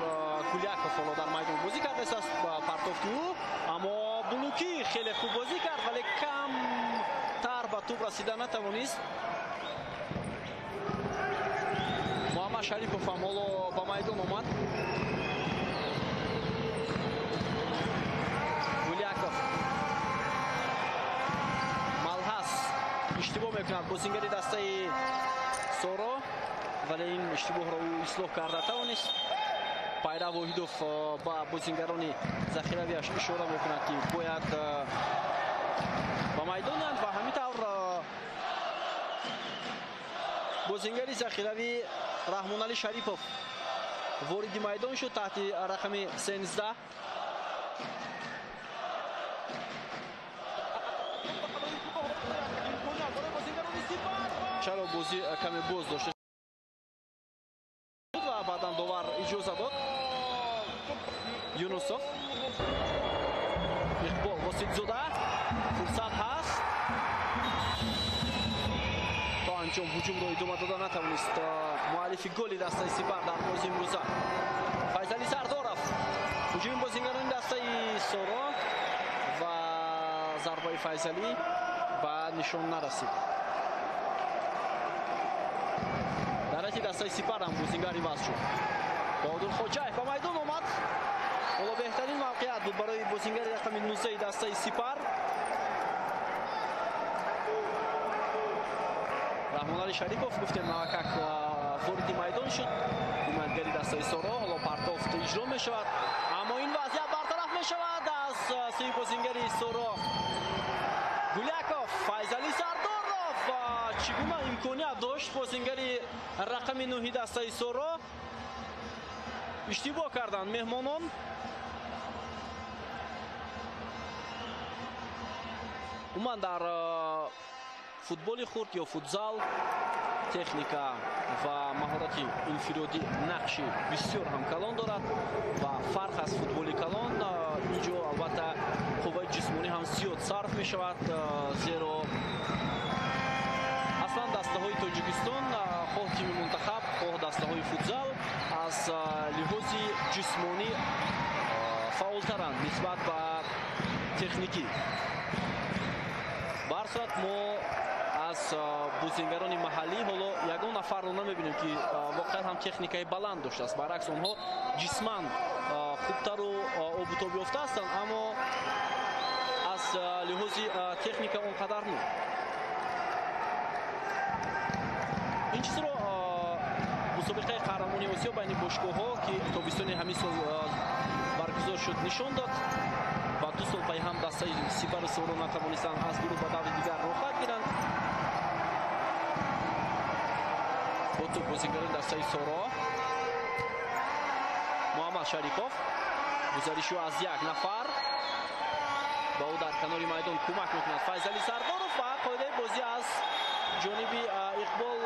Speaker 3: Гуляков ҳоло дар майдон бозӣ кардааст. Партофти ӯ, аммо Булукӣ хеле хуб бозӣ кард, вале камтар ба тӯб расида натавонист. Муҳаммад Шарипов ҳам ҳоло ба майдон омад. Гуляков, Малҳас иштибоҳ мекунад бозингари дастаи Соро, вале ин иштибоҳро ӯ ислоҳ карда тавонист. Пайрав Воҳидов ба бозингарони захиравиаш ишора мекунад, ки бояд ба майдонанд ва ҳамин тавр бозингари захиравӣ Раҳмоналӣ Шарипов вориди майдон шуд таҳти рақами 13. Чаро бозӣ каме боз дошта шуд ва баъдан довар иҷоза дод. Юнусов, Иқбол Воситзода, фурсат ҳаст. То анҷом ҳуҷумро идома дода натавонист муаллифи голи дастаи Сипар дар бозии имрӯза Файзали Сардоров. Ҳуҷуми бозингарони дастаи Соро ва зарбаи Файзалӣ ба нишон нарасид. Дар ҳайати дастаи Сипар ҳам бозингар иваз шуд. Баҳодур Хоҷаев ба майдон омад. Ҳоло беҳтарин мавқеият буд барои бозингари рақами 19 дастаи Сипар. Раҳмоналӣ Шарипов, гуфтем, навакак вориди майдон шуд. Ҳимоятгари дастаи Соро. Ҳоло партофт иҷро мешавад, аммо ин вазъият бартараф мешавад аз сӯи бозингари Соро Гуляков. Файзалӣ Сардоров, чӣ гуна имконият дошт бозингари рақами 9 дастаи Соро. Иштибоҳ карданд меҳмонон. Умуман дар футболи хурд ё футзал техника ва маҳорати инфиродӣ нақши бисёр ҳам калон дорад ва фарқ аз футболи калон инҷо албатта қувваи ҷисмонӣ ҳам зиёд сарф мешавад, зеро аслан дастаҳои Тоҷикистон, хоҳ тими мунтахаб, хоҳ дастаҳои футзал ҷисмонӣ фаъолтаранд нисбат ба техникӣ. Ба ҳар сурат мо аз бозингарони маҳаллӣ ҳоло ягон нафарро намебинем, ки воқеан ҳам техникаи баланд доштааст. Баръакс, онҳо ҷисман хубтару обутоб ёфта ҳастанд, аммо аз лиҳози техника он қадар не. Ин чизро мусобиқаи қаҳрамонии Осиё байни бошгоҳҳо, ки тобистони ҳамин сол баргузор шуд, нишон дод ва 2 сол пайи ҳам дастаи Сипару Соро натавонистанд аз гурӯҳ ба даври дигар роҳхат гиранд. Бо тӯб бозингарони дастаи Соро. Муҳаммад Шарипов, гузариши ӯ аз як нафар, ба ӯ дар канори майдон кӯмак мекунад Файзали Сардоров ва қоидаи бозӣ аз ҷониби Иқбол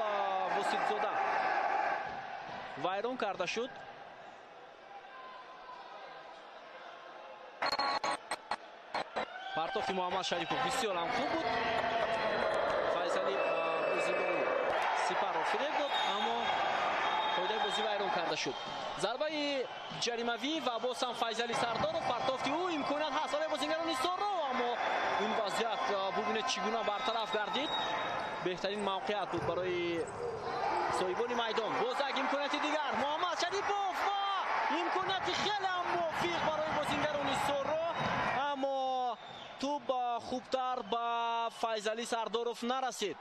Speaker 3: Воситзода вайрон карда шуд. Партофи Муҳаммад Шарипов бисёр ҳам хуб буд. Файзали бозингари Сипарро фиреб дод, аммо қоидаи бозӣ вайрон карда шуд. Зарбаи ҷаримавӣ ва боз ҳам Файзали Сардоров, партофти ӯ имконият ҳаст барои бозингарони Соро, аммо ин вазъият бубинед чӣ гуна бартараф гардид. Беҳтарин мавқеият буд барои соҳибони майдон. Боз як имконияти дигар, Муҳаммад Шарипов ва имконияти хеле ҳам мувофиқ барои бозингарони Соро, аммо тӯб хубтар ба Файзали Сардоров нарасид.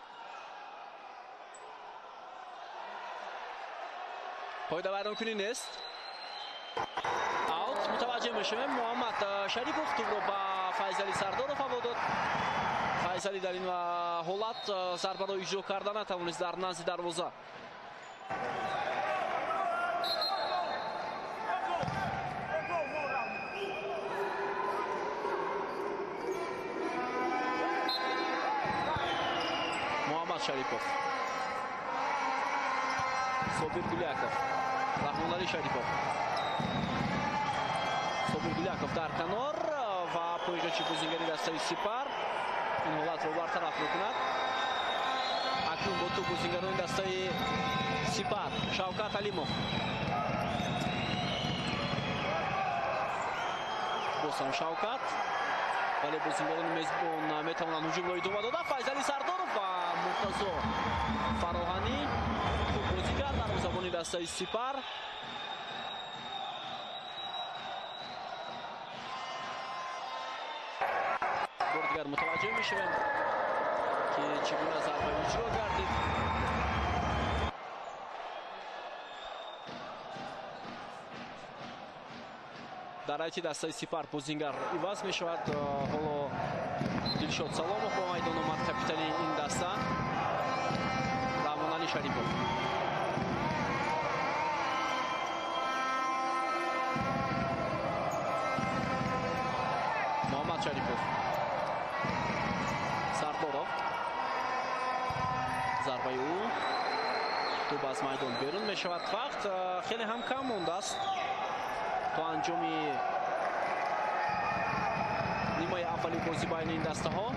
Speaker 3: Қоида вайронкунӣ нест. Аут мутаваҷҷеҳ мешавем. Муҳаммад Шарипов тӯбро ба Файзали Сардоров ҳаво дод. Файзали дар ин ҳолат зарбаро иҷро карда натавонист дар назди дарвоза. Муҳаммад Шарипов, Собир Гуляков, Раҳмонали Шарипов. Собир Гуляков дар канор ва поиҷочи бозингари дастаи Сипар ин ҳолатро бартараф мекунад. Акнун бо тӯб бозингарони дастаи Сипар, Шавкат Алимов. Боз ҳам Шавкат, вале бозингарони мезбон метавонанд ҳуҷумро идома дода. Файзали Сардоров ва Муртазо Фароҳанӣ хуб бозӣ кард дарвозабони дастаи Сипар. Бори дигар мутаваҷҷеҳ мешавем, ки чӣ гуна зарба иҷро гардид. Дар ҳайати дастаи Сипар бозингар иваз мешавад. Ҳоло Дилшод Саломов ба майдон омад, капитани ин даста. Раҳмонали Шарипов. Муҳаммад Шарипов, Сардоров, зарбаи ӯ, тӯб аз майдон берун мешавад. Вақт хеле ҳам кам мондааст то анҷоми нимаи аввали бозӣ байни ин дастаҳо.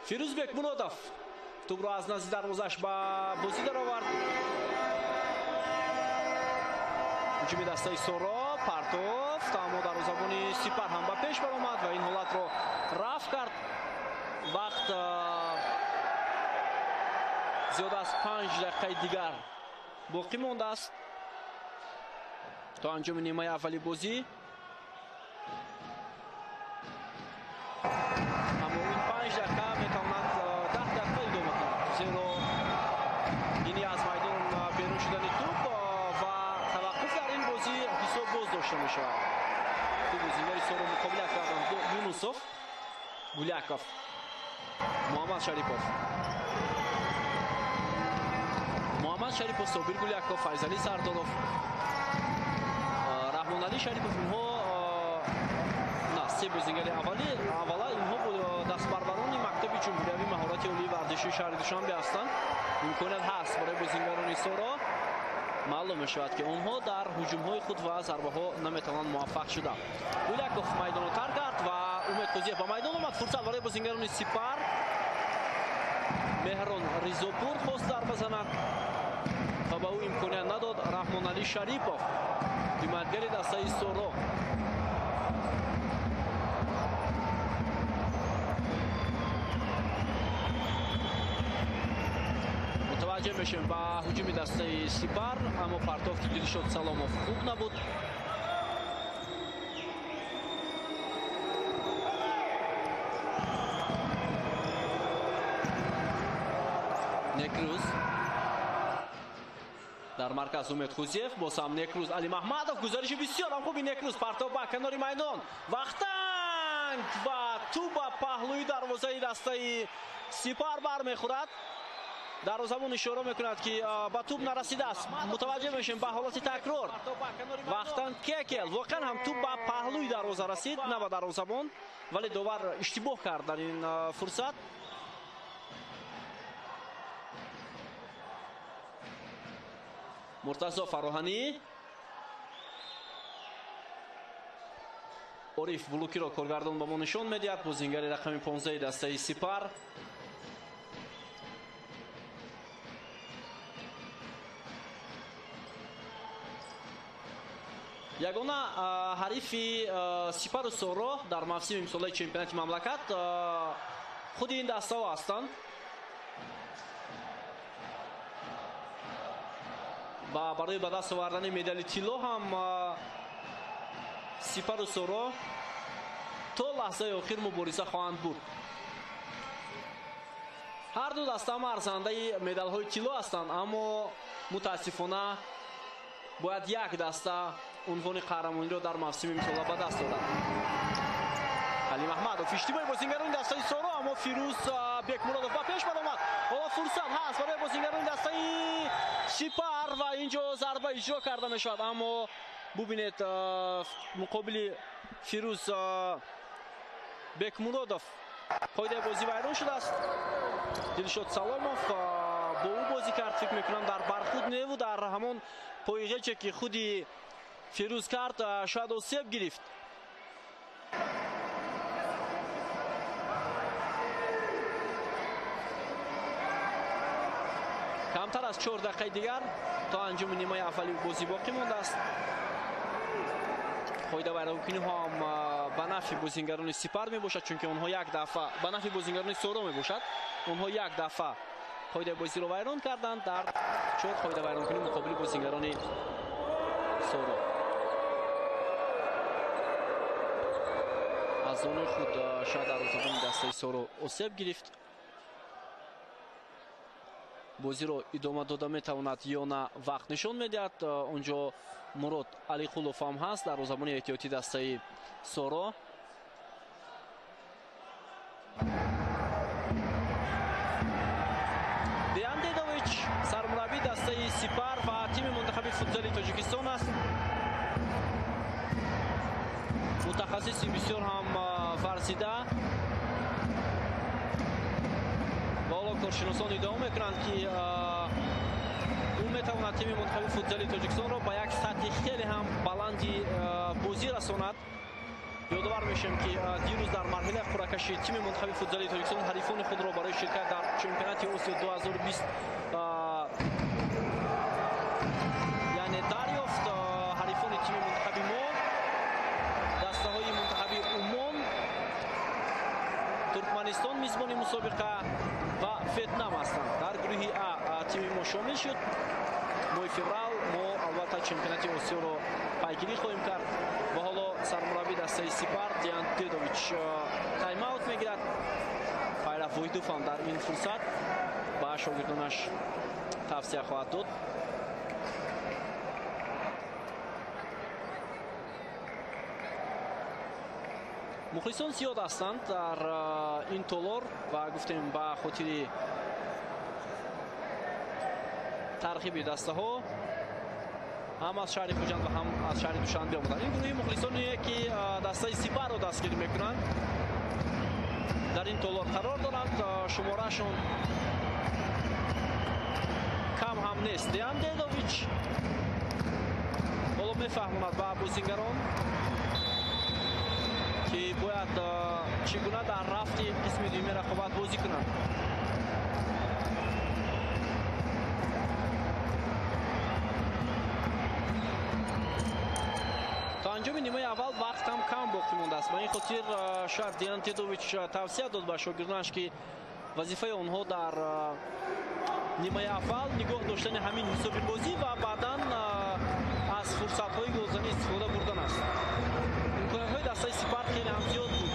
Speaker 3: Фирӯзбек Муродов тӯбро аз назди дарвозааш ба бозӣ даровард. Ҳуҷуми дастаи Соро, партофт, аммо дарвозабони Сипар ҳам ба пеш баромад ва ин ҳолатро рафъ кард. Вақт зиёд аз 5 дақиқаи дигар боқӣ мондааст то анҷоми нимаи аввали бозӣ. Аммо ин 5 дақиқа метавонад 10 дақиқа идома кунад, зеро ини аз майдон берун шудани тӯб ва таваққуф дар ин бозӣ ҳисоб боз дошта мешавад. Ду бозингари Соро муқобилат карданд. Юнусов, Гуляков, Муҳаммад Шарипов. Муҳаммад Шарипов, Собир Гуляков, Файзали Сардоров, Раҳмонали Шарипов. Инҳо на се бозингари аввала, инҳо дастпарварони мактаби ҷумҳуриявии маҳорати олии варзишии шаҳри Душанбе ҳастанд. Имконият ҳаст барои бозингарони Соро. Маълум мешавад, ки онҳо дар ҳуҷумҳои худ ва зарбаҳо наметавонанд муваффақ шуданд. Гуляков майдонро тарк кард ва Умед Қозиев ба майдон омад. Фурсат барои бозингарони Сипар. Меҳрон Ризопур хост зарба занад ва ба ӯ имконият надод Раҳмоналӣ Шарипов, ҳимоятгари дастаи Соро. Мутаваҷҷеҳ мешавем ба ҳуҷуми дастаи Сипар, аммо партофти Дилшод Саломов хуб набуд. Некрӯз дар марказ Умед Хузиев, боз ҳам Некрӯз, Али Маҳмадов, гузариши бисёр ҳам хуби Некрӯз, партов ба канори майдон, Вахтанг ва тӯб ба паҳлӯи дарвозаи дастаи Сипар бармехӯрад. Дарвозабон ишора мекунад, ки ба тӯб нарасидааст. Мутаваҷҷеҳ мешавем ба ҳолати такрор. Вахтанг Кекел воқеан ҳам тӯб ба паҳлӯи дарвоза расид, на ба дарвозабон, вале довар иштибоҳ кард дар ин фурсат. Муртазо Фароҳанӣ, Ориф Булукиро коргардон ба мо нишон медиҳад, бозингари рақами 15 дастаи Сипар. Ягона ҳарифи Сипару Соро дар мавсими имсолаи чемпионати мамлакат худи ин дастаҳо ҳастанд. Ва барои ба даст овардани медали тилло ҳам Сипару Соро то лаҳзаи охир мубориза хоҳанд бурд. Ҳар ду даста ҳам арзандаи медалҳои тилло ҳастанд, аммо мутаассифона бояд як даста унвони қаҳрамониро дар мавсими имсола ба даст орад. Али Маҳмадов, иштибоҳи бозингарони дастаи Соро, аммо Фирӯз Бекмуродов ба пеш баромад. Ҳоло фурсат ҳаст барои бозингарони дастаи Сипар ва инҷо зарба иҷро карда мешавад, аммо бубинед, муқобили Фирӯз Бекмуродов қоидаи бозӣ вайрон шудааст. Дилшод Саломов бо ӯ бозӣ кард, фикр мекунам дар бархуд неву дар ҳамон пойғече ки худи Фирӯз кард, шояд осеб гирифт. Камтар аз 4 дақиқаи дигар то анҷоми нимаи аввали бозӣ боқӣ мондааст. Қоида вайронкуниҳо ҳам ба нафъи бозингарони Сипар мебошад, чунки онҳо як дафъа ба нафъи бозингарони Соро мебошад. Онҳо як дафъа қоидаи бозиро вайрон карданд дар 4 қоида вайронкунӣ муқобили бозингарони Соро. Аз зонаи худ шояд дарвозабони дастаи Соро осеб гирифт. Бозиро идома дода метавонад ё на, вақт нишон медиҳад. Онҷо Мурод Алиқулов ҳам ҳаст, дарвозабони эҳтиётии дастаи Соро. Деян Дедович сармураббии дастаи Сипар ва тими мунтахаби футзали Тоҷикистон аст. Мутахассиси бисёр ҳам варзида. Ва ҳоло коршиносон иддао мекунанд, ки ӯ метавонад тими мунтахаби футзали Тоҷикистонро ба як сатҳи хеле ҳам баланди бозӣ расонад. Ёдовар мешавем, ки дирӯз дар марҳилаи қуръакашӣ тими мунтахаби футзали Тоҷикистон ҳарифони худро барои ширкат дар чемпионати Осиё 2020 яъне дарёфт. Ҳарифони тими мунтахаби мо дастаҳои мунтахаби Умон, Туркманистон мизбони мусобиқа ва Ветнам ҳастанд. Дар гурӯҳи А тими мо шомил шуд. Моҳи феврал мо албатта чемпионати Осиёро пайгирӣ хоҳем кард ва ҳоло сармураббии дастаи Сипар Деян Дедович тайм-аут мегирад. Пайраф Воҳидов ҳам дар ин фурсат ба шогирдонаш тавсия хоҳад дод. Мухлисон зиёд ҳастанд дар ин толор ва гуфтем ба хотири тарғиби дастаҳо ҳам аз шаҳри Хуҷанд ва ҳам аз шаҳри Душанбе омаданд. Ин гурӯҳи мухлисоне ки дастаи Сипарро дастгирӣ мекунанд дар ин толор қарор доранд. Шумораашон кам ҳам нест. Деян Дедович ҳоло мефаҳмонад ба бозингарон, ки бояд чӣ гуна дар рафти қисми дуюми рақобат бозӣ кунанд. То анҷоми нимаи аввал вақт ҳам кам боқӣ мондааст. Ба ин хотир шояд Деян Тедович тавсия дод ба шогирдонаш, ки вазифаи онҳо дар нимаи аввал нигоҳ доштани ҳамин ҳисоби бозӣ ва баъдан аз фурсатҳои голзанӣ истифода бурдан аст. Имкониятҳои дастаи Сипар хеле ҳам зиёд буд.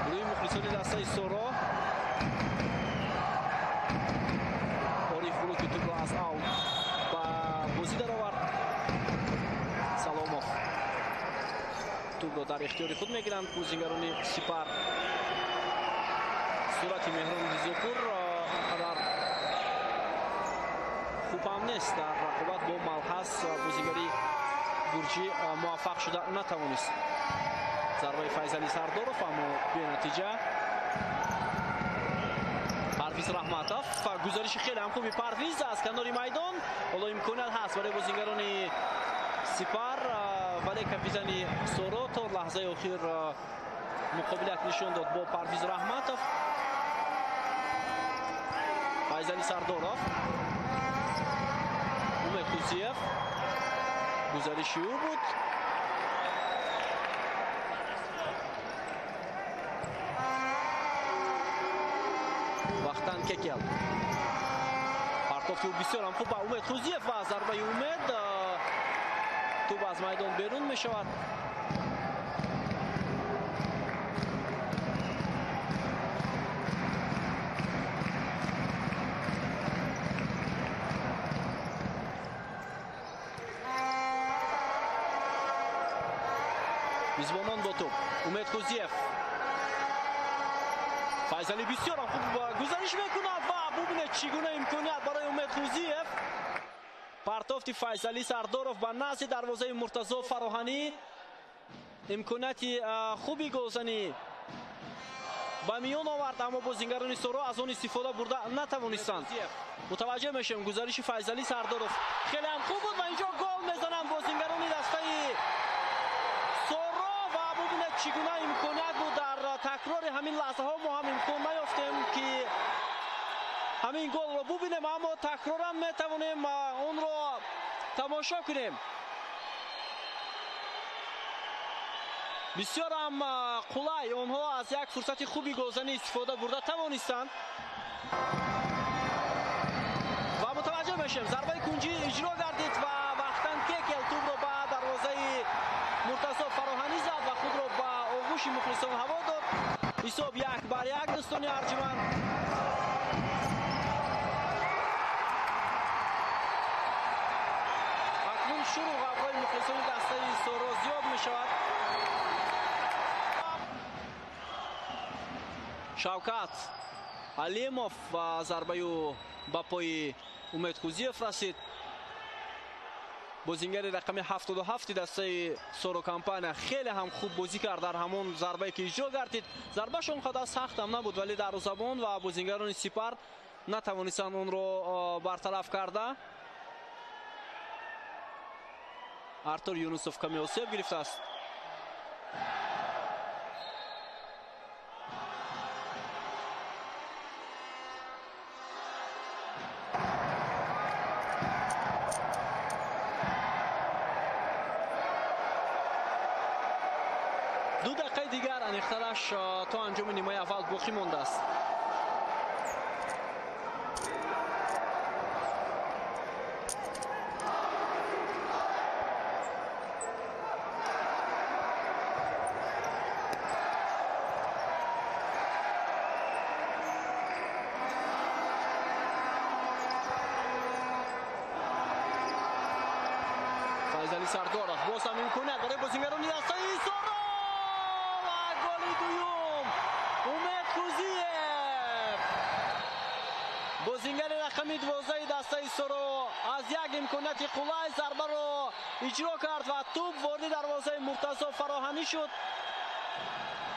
Speaker 3: Гурӯҳи мухлисони дастаи Соро Ориф Булуки тӯбро аз аут ба бозӣ даровард. Саломов тӯбро дар ихтиёри худ мегиранд бозингарони Сипар. Сурати Меҳрон Ризопур он қадар хуб ҳам нест. Дар рақобат бо Малҳас бозигари гурҷӣ муваффақ шуда натавонист. Зарбаи Файзали Сардоров, аммо бенатиҷа. Парвиз Раҳматов, гузариши хеле ҳам хуби Парвиз аз канори майдон. Ҳоло имконият ҳаст барои бозингарони Сипар, вале капитани Соро то лаҳзаи охир муқобилат нишон дод бо Парвиз Раҳматов. Файзали Сардоров, Умед Хузиев, гузариши ӯ буд. Вахтан Кекел, партофти ӯ бисёр ҳам хуб ба Умед Хузиев ва зарбаи Умед, тӯб аз майдон берун мешавад. Мизбонон бо тӯб. Умед Хузиев, Файзали бисёр ҳам хуб гузариш мекунад ва бубинед чӣ гуна имконият барои Умед Хузиев. Партофти Файзали Сардоров ба назди дарвозаи Муртазо Фароҳанӣ. Имконияти хуби голзанӣ ба миён овард, аммо бозингарони Соро аз он истифода бурда натавонистанд. Мутаваҷҷеҳ мешавем, гузариши Файзали Сардоров хеле ҳам хуб буд ва инҷо гол мезананд бозингарони дастаи Соро ва бубинед чӣ гуна имконият буд. Дар такрори ҳамин лаҳзаҳо мо ҳам имкон наёфтем, ки ҳамин голро бубинем, аммо такроран метавонем онро тамошо кунем. Бисёр ҳам қулай онҳо аз як фурсати хуби голзанӣ истифода бурда тавонистанд ва мутаваҷҷеҳ мешавем, зарбаи кунҷӣ иҷро гардид ва Вахтан Кекел тӯбро ба дарвозаи Муртазо Фароҳанӣ зад ва худро ба оғӯши мухлисон ҳаво дод. Ҳисоб 1-1, дӯстони арҷманд. Акнун шурӯъ ғавғои мухлисони дастаи Соро зиёд мешавад. Шавкат Алимов ва зарбаи ӯ ба пои Умед Хузиев расид. Бозингари рақами 77 дастаи Соро компания хеле ҳам хуб бозӣ кард дар ҳамон зарбае ки иҷро гардид. Зарбаш он қадар сахт ҳам набуд, вале дарвозабон ва бозингарони Сипар натавонистанд онро бартараф карда. Артур Юнусов каме осеб гирифтааст. Ду дақиқаи дигар аниқтараш то анҷоми нимаи аввал боқӣ мондааст. Файзали Сардоров боз ҳам имконият барои бозингарони дастаи Соро ва голи дуюм Умед Хузиев. Бозингари рақами 12 дастаи Соро аз як имконияти қулай зарбаро иҷро кард ва тӯб вориди дарвозаи Муртазо Фароҳанӣ шуд.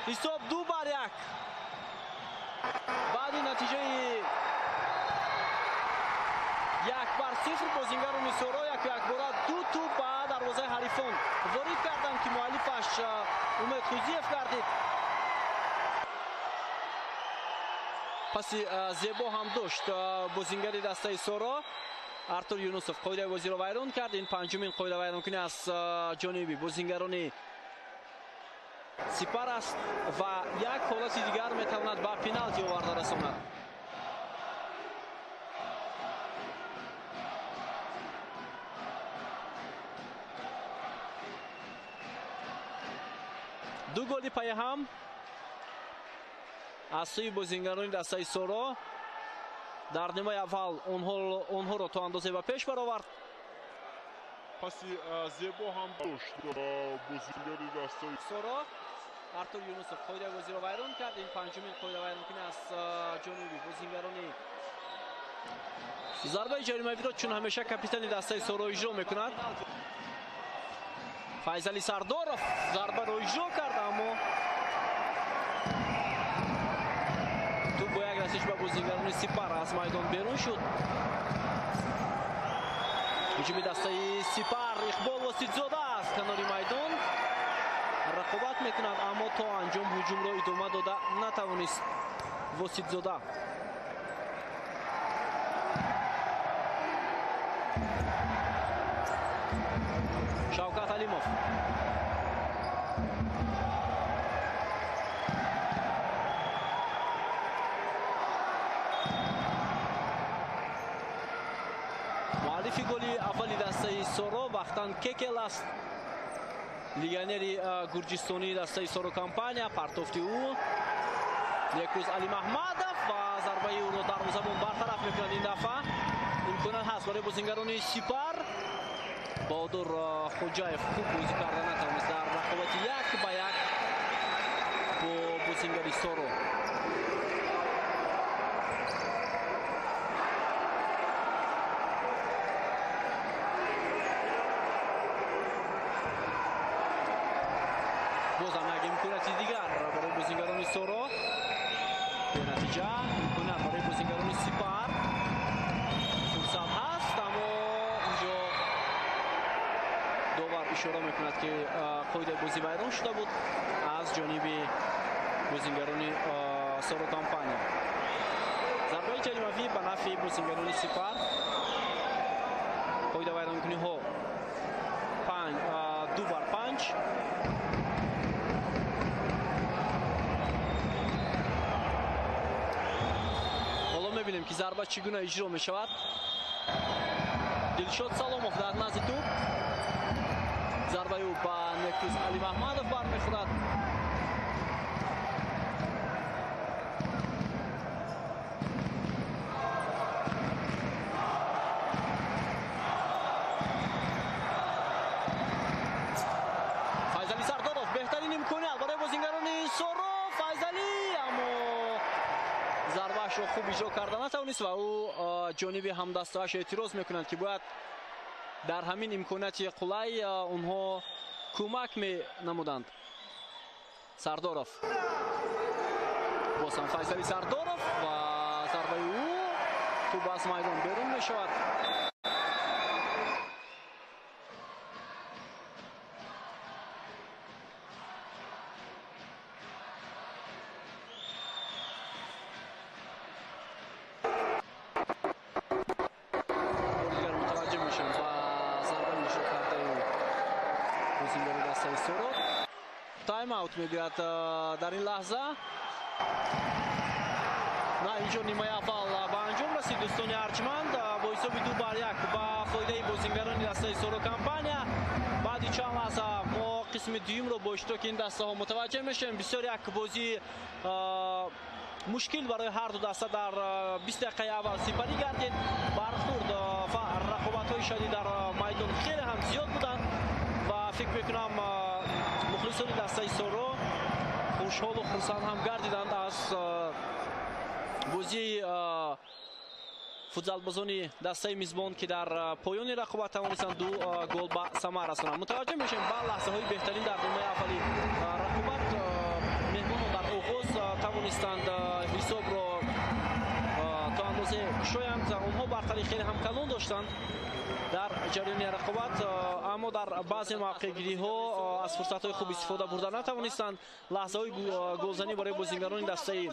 Speaker 3: Ҳисоб 2-1. Баъди натиҷаи 1-0 бозингарони Соро яку якбора 2 тӯб ба дарвозаи ҳарифон ворид карданд, ки муаллифаш Умед Хузиев гардид. Паси зебо ҳам дошт бозингари дастаи Соро. Артур Юнусов қоидаи бозиро вайрон кард. Ин панҷумин қоида вайронкунӣ аз ҷониби бозингарони Сипар аст ва як ҳолати дигар метавонад ба пеналти оварда расонад. Ду голи паяҳам аз сӯи бозингарони дастаи Соро дар нимаи аввал онҳоро то андозе ба пеш баровард.
Speaker 4: Паси зебо ҳам дошт бозингари дастаи
Speaker 3: Соро. Артур Юнусов қоидаи бозиро вайрон кард. Ин панҷумин қоида вайронкунӣ аз ҷониби бозингарони. Зарбаи ҷаримавиро чун ҳамеша капитани дастаи Соро иҷро мекунад. Файзали Сардоров зарбаро иҷро кард, аммо тӯб бо як расиш ба бозингарони Сипар аз майдон берун шуд. Ҳуҷуми дастаи Сипар Иқбол Воситзода аз канори майдон рақобат мекунад, аммо то анҷом ҳуҷумро идома дода натавонист Воситзода. Шавкат Алимов. Муаллифи голи аввали дастаи Соро Вахтан Кекел аст. Легионери гурҷистонии дастаи Соро компания. Партофти ӯ Некрӯз Алимаҳмадов ва зарбаи ӯро дарвозабон бартараф мекунад. Ин дафъа имконият ҳаст барои бозингарони Сипар. Баҳодур Хоҷаев хуб бозӣ карда натавонист дар рақобати 1-1 бо бозингари Соро. Бозам як имконияти дигар барои бозингарони Соро. Бенатиҷа имконият барои бозингарони Сипар. Фурсат ҳаст, аммо инҷо довар ишора мекунад, ки қоидаи бозӣ вайрон шуда буд аз ҷониби бозингарони Соро компания. Зарбаи ҷаримавӣ ба нафъи бозингарони Сипар. Қоида вайронкуниҳо 2-5. Ҳоло мебинем, ки зарба чӣ гуна иҷро мешавад. Дилшод Саломов дар назди тӯб. Зарбаи ӯ ба Некрӯз Алимаҳмадов бармехӯрад. Файзали Сардоров беҳтарин имконият барои бозингарони Соро. Файзали, аммо зарбаашро хуб иҷро карда натавонист ва ӯ ҷониби ҳамдастааш эътироз мекунад, ки бояд дар ҳамин имконияти қулай онҳо кӯмак менамуданд. Сардоров. Боз ҳам Файзали Сардоров ва зарбаи ӯ тӯб аз майдон берун мешавад. Тайм-аут мегӯяд дар ин лаҳза. На, инҷо нимаи аввал ба анҷом расид дӯстони арҷманд бо ҳисоби 2-1 ба фоидаи бозингарони дастаи Соро компания. Баъди чанд лаҳза мо қисми дуюмро бо иштироки ин дастаҳо мутаваҷҷеҳ мешавем. Бисёр як бозии мушкил барои ҳар ду даста дар 20 дақиқаи аввал сипарӣ гардид. Бархӯрд ва рақобатҳои шадид дар майдон хеле ҳам зиёд буданд ва фикр мекунам мухлисони дастаи Соро хушҳолу хурсанд ҳам гардиданд аз бозии футзалбозони дастаи мизбон, ки дар поёни рақобат тавонистанд 2 гол ба самар расонанд. Мутаваҷҷеҳ мешавем ба лаҳзаҳои беҳтарин дар нимаи аввали рақобат. Меҳмонон дар оғоз тавонистанд Ҳисобро то андозе кушоянд. Онҳо бартарии хеле ҳам калон доштанд дар ҷараёни рақобат, аммо дар баъзе мавқеъгириҳо аз фурсатҳои хуб истифода бурда натавонистанд. Лаҳзаҳои голзанӣ барои бозингарони дастаи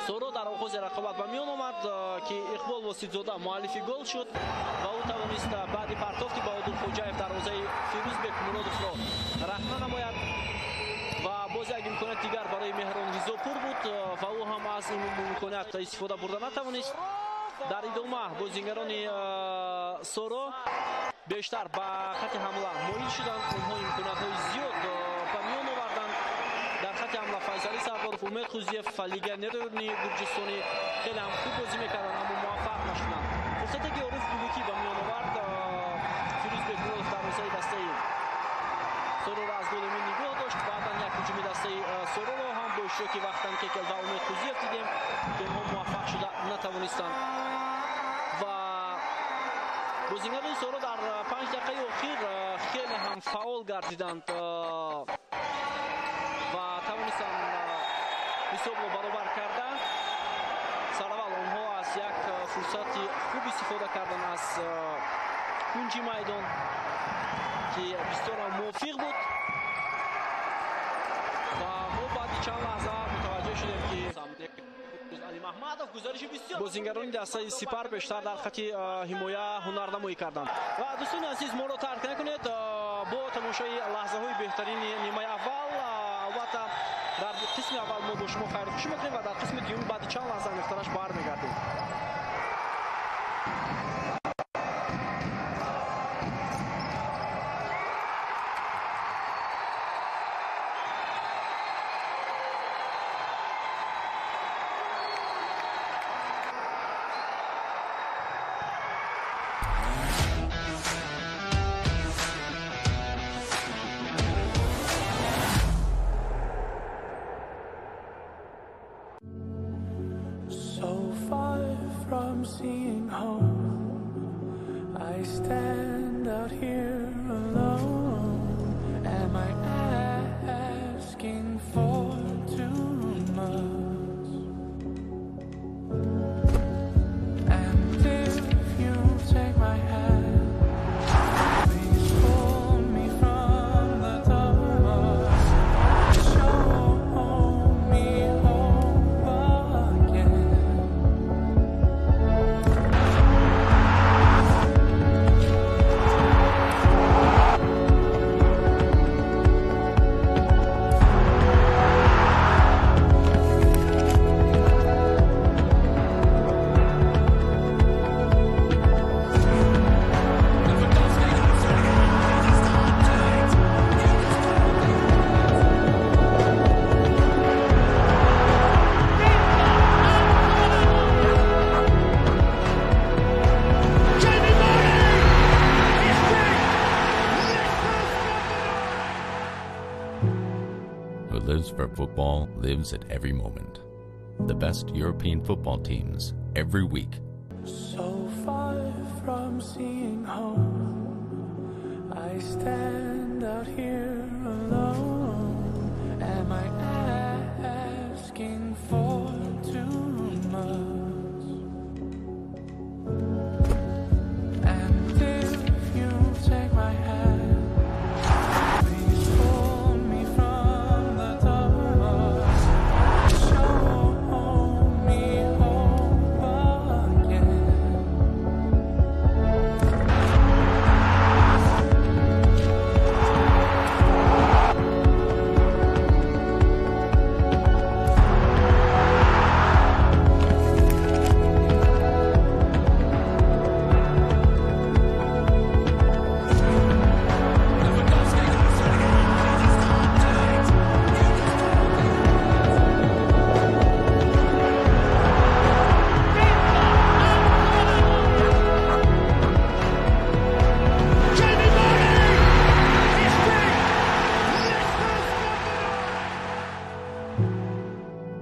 Speaker 3: Соро дар оғози рақобат ба миён омад, ки Иқбол Воситзода муаллифи гол шуд ва ӯ тавонист баъди партофти Баҳодур Хоҷаев дарвозаи Фирӯзбек Муродовро рахна намояд. Ва боз як имконият дигар барои Меҳрон Ризопур буд ва ӯ ҳам аз ин имконият истифода бурда натавонист. Дар идома бозингарони Соро бештар ба хати ҳамла моил шуданд. Онҳо имкониятҳои зиёд ба миён оварданд. Дар хати ҳамла Файзалӣ Сардоров, Умед Хузиев, легионерони гурҷистонӣ хеле ҳам хуб бозӣ мекарданд, аммо муваффақ нашуданд. Фурсате ки Ориф Гулукӣ ба миён овард, Фирӯзбек Муродов дарвозаи дастаи Сороро аз гол эмин нигоҳ дошт. Баъдан як ҳуҷуми дастаи Сороро ҳам бо иштироки Вахтанг Кекел ва Умед Хузиев дидем, ки онҳо муваффақ шуда натавонистанд. Ва бозингарони Соро дар 5 дақиқаи охир хеле ҳам фаъол гардиданд ва тавонистанд ҳисобро баробар карда. Сараввал онҳо аз як фурсати хуб истифода карданд аз кунҷи майдон, ки бисёр мувофиқ буд ва мо баъди чанд лаҳза мутаваҷҷеҳ шудем, ки бозингарони дастаи Сипар бештар дар хати ҳимоя ҳунарнамоӣ карданд. Ва дӯстони азиз, моро тарк накунед бо тамошои лаҳзаҳои беҳтарини нимаи аввал. Албатта дар қисми аввал мо бо шумо хайрхушӣ мекунем ва дар қисми дуюм баъди чанд лаҳза аниқтараш бармегардем.
Speaker 5: So far from seeing home, I stand out here alone. Am I asking for too much? And if you take my hand, please pull me from the dark. Show me hope again.
Speaker 6: Who lives for football lives at every moment. The best European football teams every week.
Speaker 5: So far from seeing home, I stand out here alone. Am I asking for too much? And if you take my hand, please pull me from the dark. Show me hope again.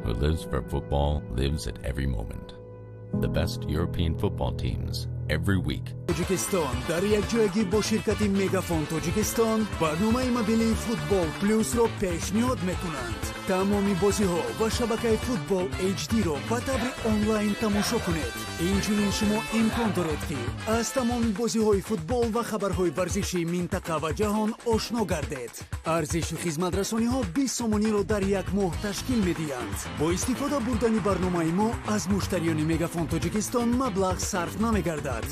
Speaker 6: Who lives for football lives at every moment. The best European football teams every week.
Speaker 7: Тоҷикистон дар якҷоягӣ бо ширкати Мегафон Тоҷикистон барномаи мобилии Футбол Плюсро пешниҳод мекунанд. Тамоми бозиҳо ва шабакаи Футбол HD-ро ба таври онлайн тамошо кунед. Инчунин шумо имкон доред, ки аз тамоми бозиҳои футбол ва хабарҳои варзишии минтақа ва ҷаҳон ошно гардед. Арзиши хизматрасониҳо 20 сомониро дар як моҳ ташкил медиҳанд. Бо истифода бурдани барномаи мо аз муштариёни Мегафон Тоҷикистон маблағ сарф намегардад.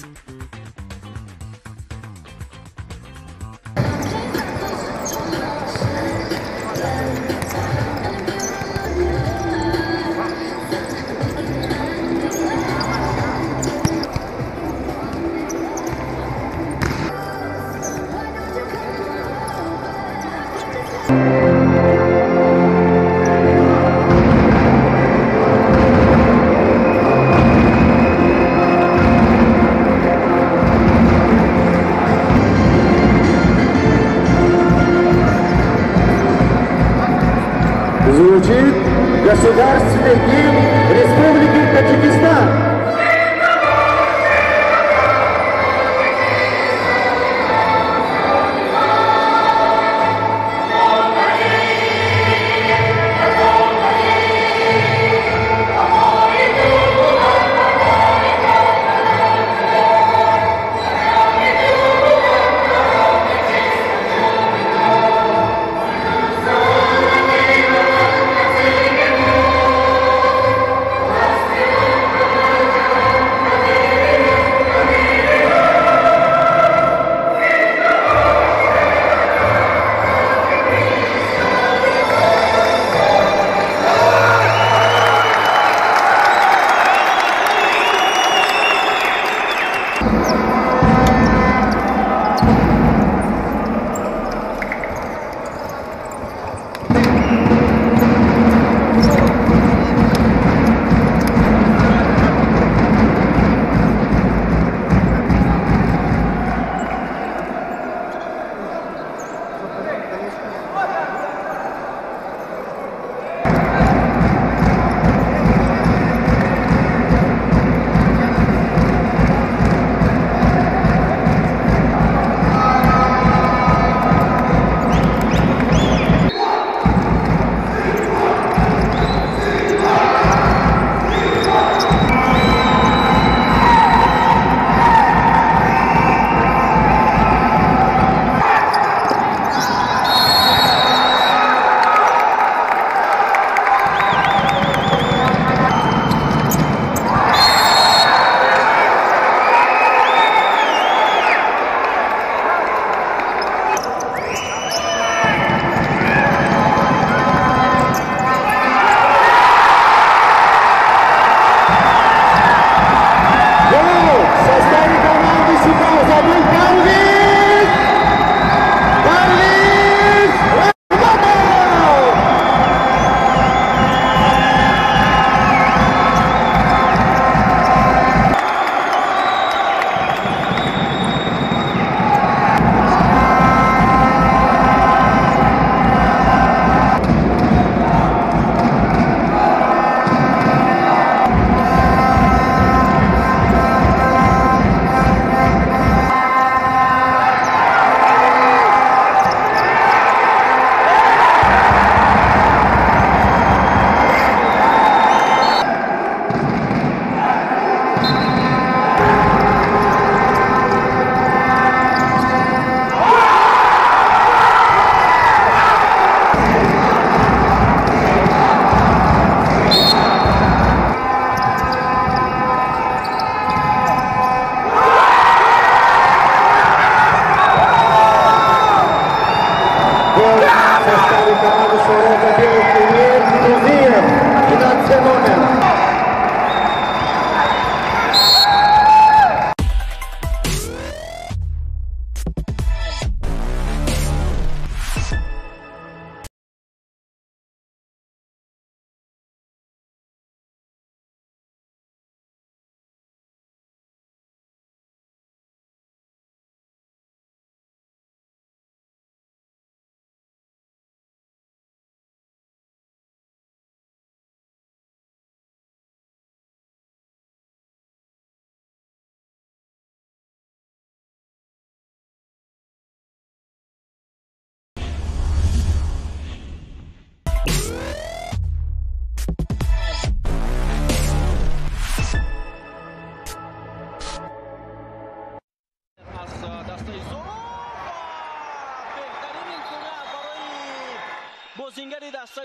Speaker 8: Звучит государственный гимн Республики Таджикистан.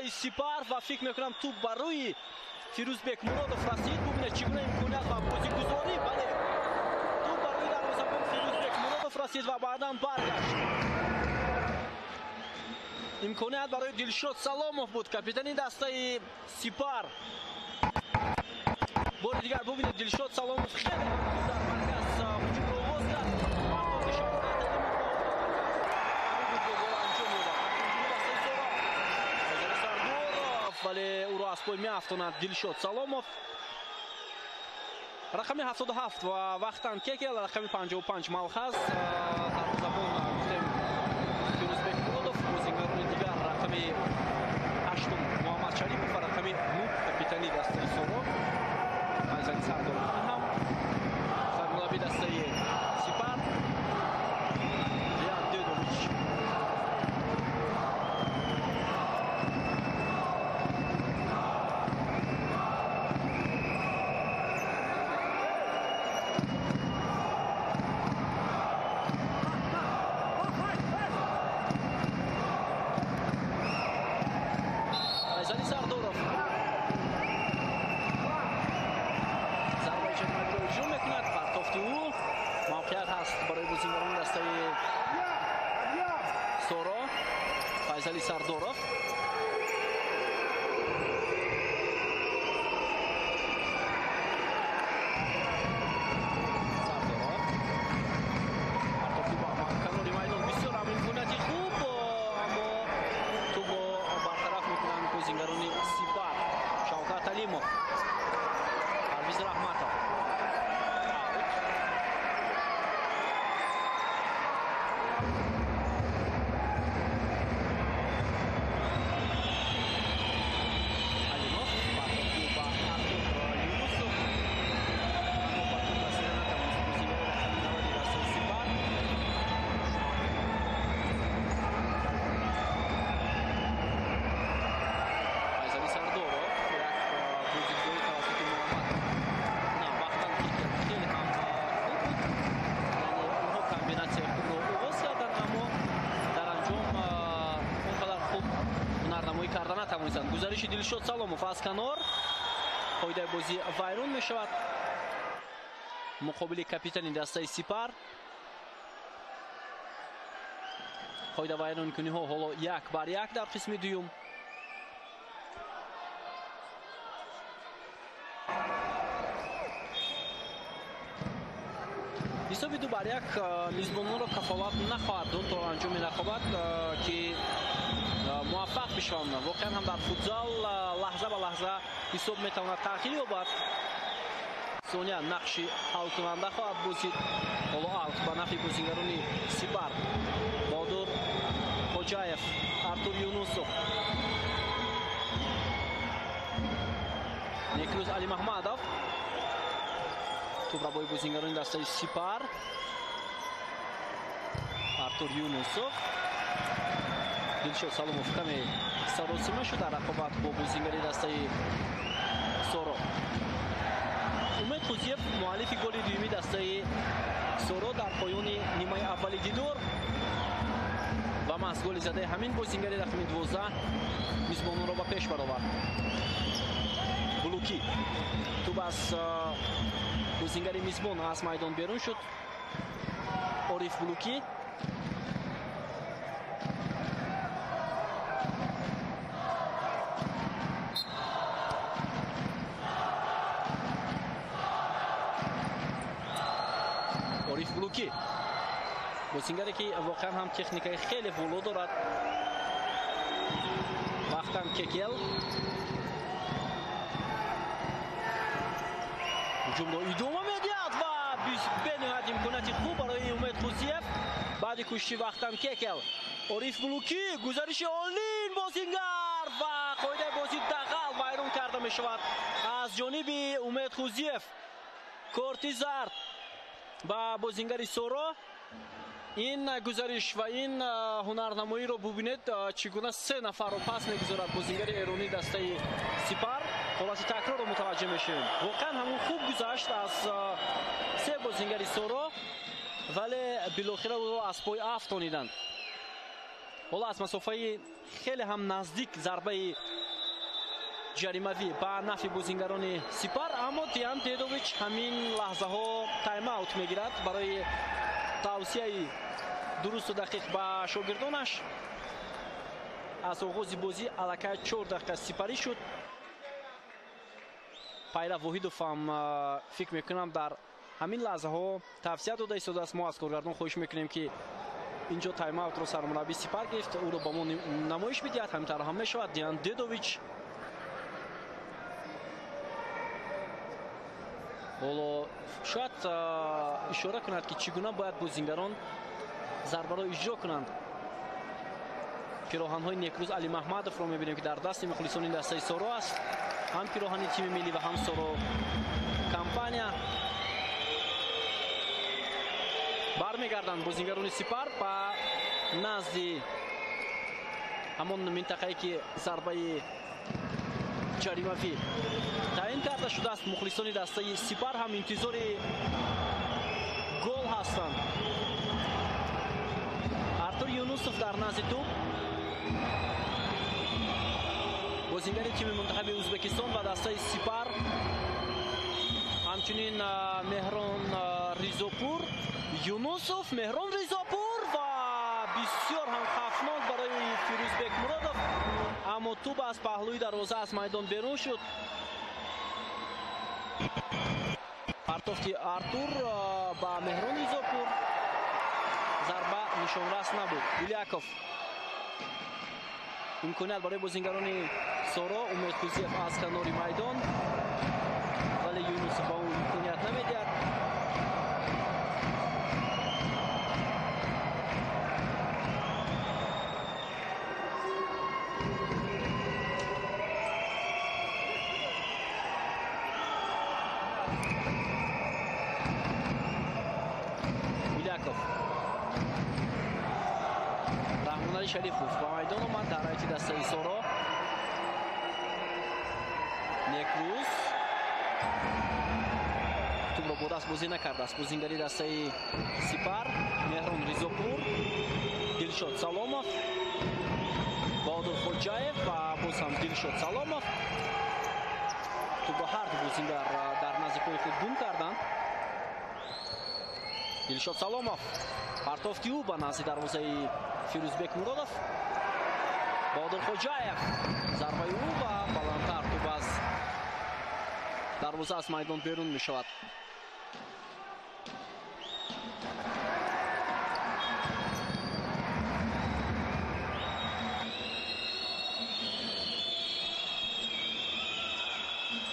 Speaker 3: дастаи Сипар ва фикр мекунам туп бар рӯи Фирӯзбек Муродов расид. Бубинед чӣ гуна имконият ва бозигузорӣ. Бале, туп бар рӯи дарвозабон Фирӯзбек Муродов расид ва баъдан баргашт. Имконият барои Дилшод Саломов буд, капитани дастаи Сипар. Бори дигар бубинед, Дилшод Саломов хеле дар марказ ҳуҷумро оғоз кард. Вале ӯро аз пой меафтонад Дилшод Саломов. Рақами 77 ва Вахтан Кекел, рақами 55 Малхаз. Дарвозабон гуфтем Фирӯзбек Муродов, бозигарони дигар рақами 8 Муҳаммад Шарипов ва рақами 9 капитани дастаи Соро Файзали Сардоров ҳам сармурабби дастаи Сипар Деян Дедович. Файзали Сардоров зарбаи ҷаримагиро иҷро мекунад. Партофти ӯ мавқеият ҳаст барои бозигарони дастаи Соро. Файзали Сардоров партофти ба канори майдон, бисёр ҳам имконияти хуб, аммо тӯбро бартараф мекунанд бозигарони Сипар. Шавкат Алимов, Парвиз Раҳматов. Аут. Алимов партофти ба Артур Юнусов, аммо ба туп расида натавонист бозигари рақами 90 дастаи Сипар. Файзали Сардоров як бозигузорӣ тавассути Муҳаммад на Вахтан Кекел хеле ҳам хуб буд. Яъне онҳо комбинатсияи хубро оғоз карданд, аммо дар анҷом он қадар хуб ҳунарнамоӣ карда натавонистанд. Гузариши Дилшод Саломов аз канор, қоидаи бозӣ вайрон мешавад муқобили капитани дастаи Сипар. Қоида вайронкуниҳо ҳоло 1-1 дар қисми дуюм. Ҳисоби 2-1 мизбононро кафолат нахоҳад дод то анҷоми рақобат, ки муваффақ бишаванд. Воқеан ҳам дар футзал лаҳза ба лаҳза ҳисоб метавонад тағйир ёбад. Сония нақши ҳалкунанда хоҳад бозид. Ҳоло аут ба нафъи бозигарони Сипар. Баҳодур Хоҷаев, Артур Юнусов, Некрӯз Алимаҳмадов. Тӯбрабои бозигарони дастаи Сипар. Артур Юнусов. Дилшод Саломов каме саросима шуд дар рақобат бо бозигари дастаи Соро. Умед Хузиев муаллифи голи дуюми дастаи Соро дар поёни нимаи аввали дидор ва маҳз голи задаи ҳамин бозигари рақами 12 мизбононро ба пеш баровард. Булукӣ туп аз бозигари мизбон аз майдон берун шуд. Ориф Булукӣ Ориф Булукӣ бозингаре ки воқеан ҳам техникаи хеле боло дорад. Вахтан Кекел ҳуҷумро идома медиҳад ва бениҳоят имконияти хуб барои Умед Хузиев баъди кӯшиши Вахтан Кекел. Ориф Булукӣ гузариши олин бозингар ва қоидаи бозӣ дағал вайрон карда мешавад аз ҷониби Умед Хузиев. Корти зард ба бозингари Соро. Ин гузариш ва ин ҳунарнамоиро бубинед, чӣ гуна се нафарро пас мегузорад бозингари эронӣ дастаи Сипар. Ҳолати такрорро мутаваҷҷеҳ мешавем. Воқеан ҳамон хуб гузашт аз се бозингари Соро, вале билохира ӯро аз пой афтониданд. Ҳоло аз масофаи хеле ҳам наздик зарбаи ҷаримавӣ ба нафъи бозингарони Сипар, аммо Диан Дедович ҳамин лаҳзаҳо тайм-аут мегирад барои тавсияи дурусту дақиқ ба шогирдонаш. Аз оғози бозӣ аллакай 4 дақиқа сипарӣ шуд. Пайрав Воҳидов ҳам фикр мекунам дар ҳамин лаҳзаҳо тавсия дода истодааст. Мо аз коргардон хоҳиш мекунем, ки инҷо тайм-аутро сармураббии Сипар гирифт, ӯро ба мо намоиш бидиҳад. Ҳамин тавр ҳам мешавад. Диан Дедович ҳоло шояд ишора кунад, ки чӣ гуна бояд бозингарон зарбаро иҷро кунанд. Пироҳанҳои Некрӯз Алимаҳмадовро мебинем, ки дар дасти мухлисони дастаи Соро аст. Ҳам пироҳани тими миллӣ ва ҳам Соро компания. Бармегарданд бозингарони Сипар ба назди ҳамон минтақае, ки зарбаи ҷаримавӣ таъин карда шудааст. Мухлисони дастаи Сипар ҳам интизори гол ҳастанд. Артур Юнусов дар назди тӯб, бозингари тими мунтахаби Ӯзбекистон ва дастаи Сипар. Ҳамчунин Меҳрон Ризопур, Юнусов, Меҳрон Ризопур ва бисёр ҳам хавфнок барои Фирӯзбек Муродов, аммо тӯб аз паҳлӯи дарвоза аз майдон берун шуд. Партофти Артур ба Меҳрон Ризопур, зарба нишонрас набуд. Гуляков имконият барои бозингарони Соро. Умед Кузиев аз канори майдон, вале Юнусов ба ӯ имконият намедиҳад. Гуляков, Раҳмонали Шарифов ба майдон омад дар ҳайати дастаи Соро. Некрӯз тӯбро бо даст бозӣ накардааст. Бозингари дастаи Сипар Меҳрон Ризопур, Дилшод Саломов, Баҳодур Хоҷаев ва боз ҳам Дилшод Саломов. Тӯбро ҳар ду бозингар дар назди пои худ гум карданд. Дилшод Саломов, партофти ӯ ба назди дарвозаи Фирӯзбек Муродов. Баҳодур Хоҷаев, зарбаи ӯ ва баландтар тӯб аз дарвоза аз майдон берун мешавад.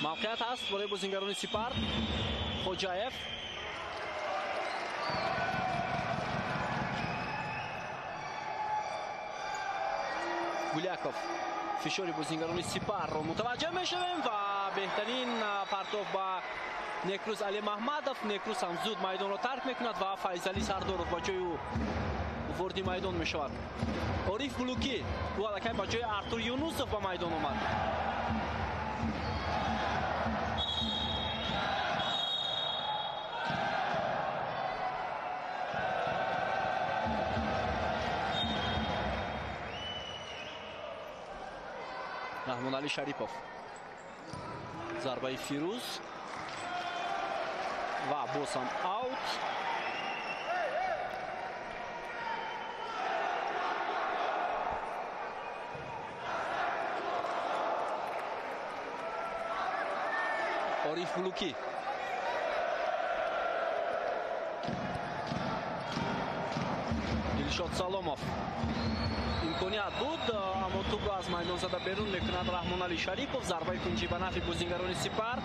Speaker 3: Мавқеият ҳаст барои бозингарони Сипар. Хоҷаев, Гуляков, фишори бозингарони Сипарро мутаваҷҷеҳ мешавем ва беҳтарин партоф ба Некрӯз Алимаҳмадов. Некрӯз ҳам зуд майдонро тарк мекунад ва Файзалӣ Сардоров ба ҷои ӯ ворди майдон мешавад. Ориф Булукӣ, ӯ аллакай ба ҷои Артур Юнусов ба майдон омад. Раҳмонали Шарипов, зарбаи Фирӯз ва боз ҳам аут. Ориф Булукӣ, Дилшод Саломов, имконият буд, аммо тӯбро аз майдон зада берун мекунад Раҳмонали Шарипов. Зарбаи кунҷӣ ба нафъи бозингарони Сипар.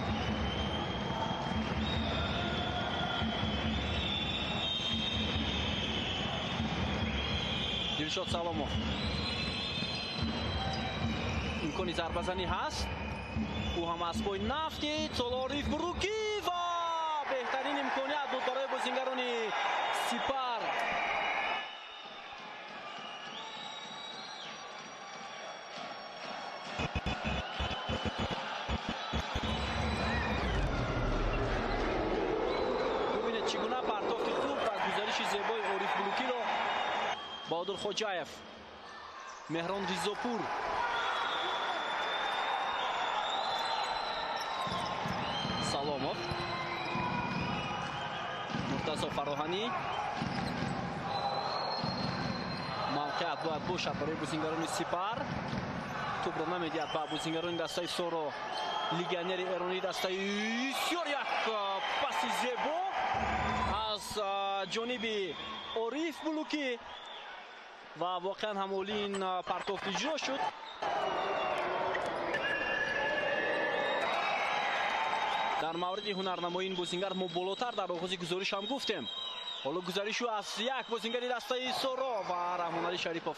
Speaker 3: Дилшод Саломов, имкони зарбазанӣ ҳаст, ӯ ҳам аз пой нафтид. Солориф Бурукӣ ва беҳтарин имконият буд барои бозингарони Сипар. Бубинед, чӣ гуна партофти хуб ва гузариши зебои Ориф Булукиро Баҳодур Хоҷаев. Меҳрон Ризопур. Саломов. Муртазо Фароҳанӣ. Мавқеият бояд бошад барои бозингарони Сипар. Тӯбро намедиҳад ба бозингарони дастаи Соро. Легионери эронии дастаи бисёр як паси зебо аз ҷониби Ориф Булукӣ ва воқеан ҳам олӣ ин партофт иҷро шуд. Дар мавриди ҳунарнамоии ин бозингар мо болотар дар оғози гузориш ҳам гуфтем. Ҳоло гузаришу аз як бозингари дастаи Соро ва Раҳмоналӣ Шарипов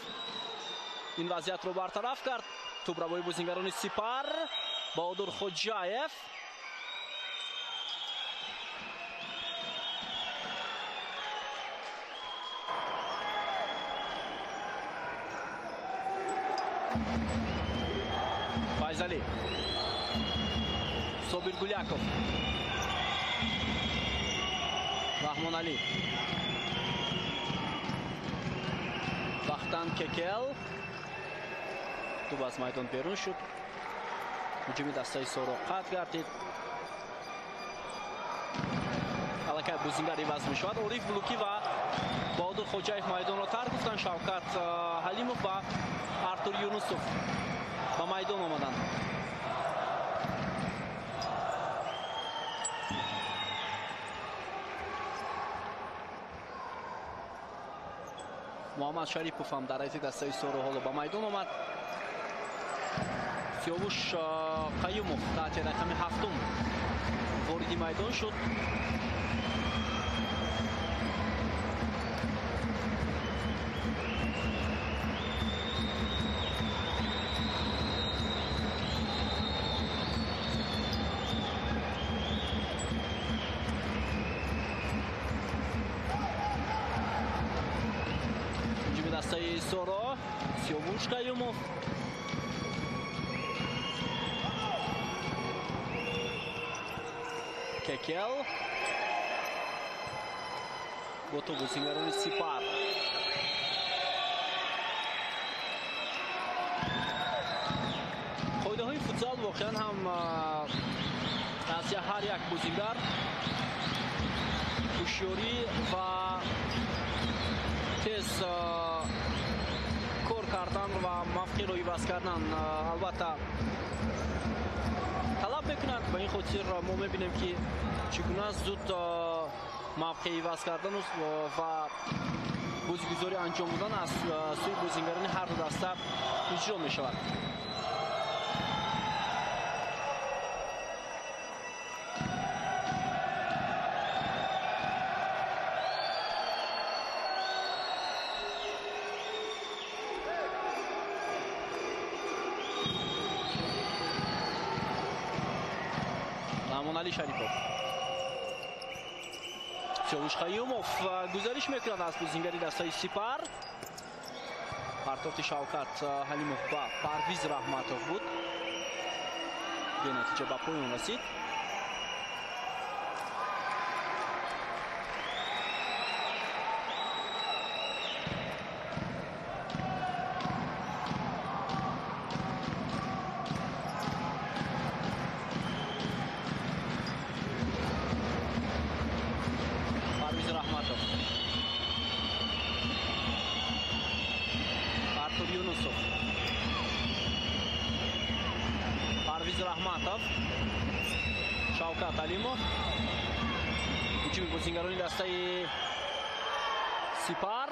Speaker 3: ин вазъиятро бартараф кард. Тӯбравои бозингарони Сипар Баҳодур Хоҷаев. Файзалӣ. Собир Гуляков. Раҳмоналӣ. Бахтан Кекел. Тӯб аз майдон берун шуд. Ҳуҷуми дастаи Соро қатъ гардид. Аллакай бозингар иваз мешавад. Ориф Булукӣ ва Баҳодур Хоҷаев майдонро тарк гуфтанд. Шавкат Ҳалимов ва Артур Юнусов ба майдон омаданд. Муҳаммад Шарипов ҳам дар ҳайати дастаи Соро ҳоло ба майдон омад. Сиёвуш Қаюмов таҳти рақами 7 вориди майдон шуд. Ҳуҷуми дастаи Соро Сиёвуш Қаюмов. Кекел. Бо тӯб бозингарони Сипар. Қоидаҳои футзал воқеан ҳам аз ҳар як бозингар ҳушёрӣ ва тез кор кардан ва мавқеъро иваз кардан албатта талаб мекунанд. Ба ин хотир мо мебинем ки чӣ гуна зуд мавқеъ иваз кардан ва бозигузорӣ анҷом додан аз сӯи бозингарони ҳар ду даста иҷро мешавад. Раҳмоналӣ Шарипов. Сиёвуш Қаюмов гузариш мекунад аз бозингари дастаи Сипар. Партофти Шавкат Ҳалимов ба Парвиз Раҳматов буд. Бенатиҷа ба поён расид. Артур Юнусов. Парвиз Раҳматов. Шавкат Алимов. Ҳуҷуми бозингарони дастаи Сипар.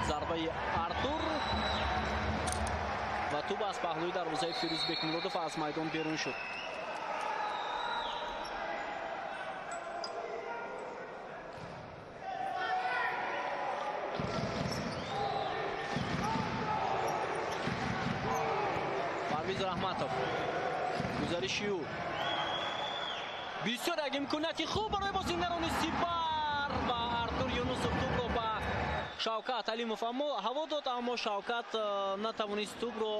Speaker 3: Зарбаи Артур ва тӯб аз паҳлӯи дарвозаи Фирӯз Бекмуродов аз майдон берун шуд. Парвиз Раҳматов. Гузариши ӯ. Бисёр як имконияти хуб барои бозингарони Сипар ва Артур Юнусов тӯбро ба Шавкат Алимов аммо ҳаво дод, аммо Шавкат натавонист тӯбро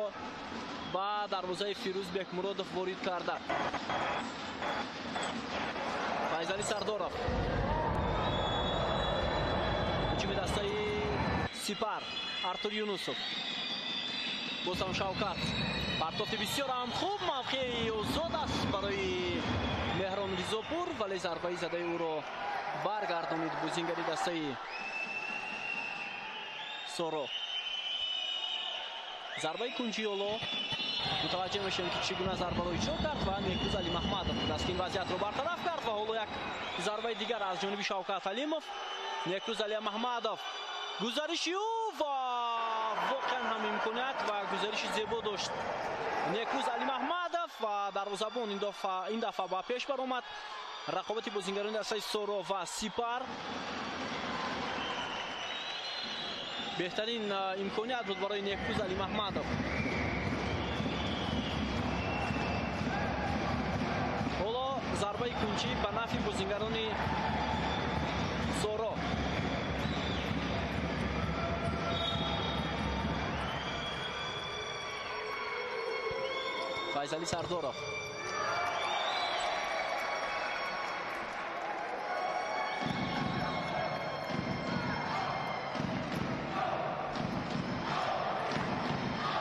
Speaker 3: ба дарвозаи Фирӯз Бекмуродов ворид карда. Файзалӣ Сардоров. Ҳуҷуми дастаи Сипар. Артур Юнусов. Боз ҳам Шавкат. Партофти бисёр ҳам хуб, мавқеи озод аст барои Меҳрон Ризопур, вале зарбаи задаи ӯро баргардонид бозингари дастаи Соро. Зарбаи кунҷи ҳоло мутаваҷҷеҳ мешавем, ки чӣ гуна зарбаро иҷро кард ва Некрӯз Алимаҳмадов даст ин вазъиятро бартараф кард ва ҳоло як зарбаи дигар аз ҷониби Шавкат Алимов. Некрӯз Алимаҳмадов, гузариши ӯ ва воқеан ҳам имконият ва гузариши зебо дошт Некрӯз Алимаҳмадов ва дарвозабон ин дафъа ба пеш баромад. Рақобати бозингарони дастаи Соро ва Сипар беҳтарин имконият буд барои Некрӯз Алимаҳмадов. Ҳоло зарбаи кунҷӣ ба нафъи бозингарони Соро. Файзали Сардоров.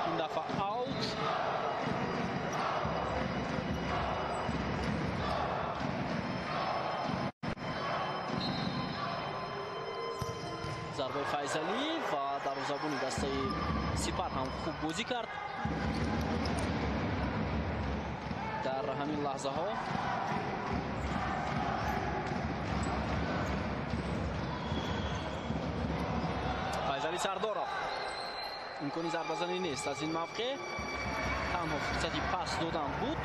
Speaker 3: Ин дафъа аут. Зарбаи Файзалӣ ва дарвозабони дастаи Сипар ҳам хуб бозӣ кард. Дар ҳамин лаҳзаҳо Файзали Сардоров имкони зарбазанӣ нест аз ин мавқеъ, танҳо фурсати пас додан буд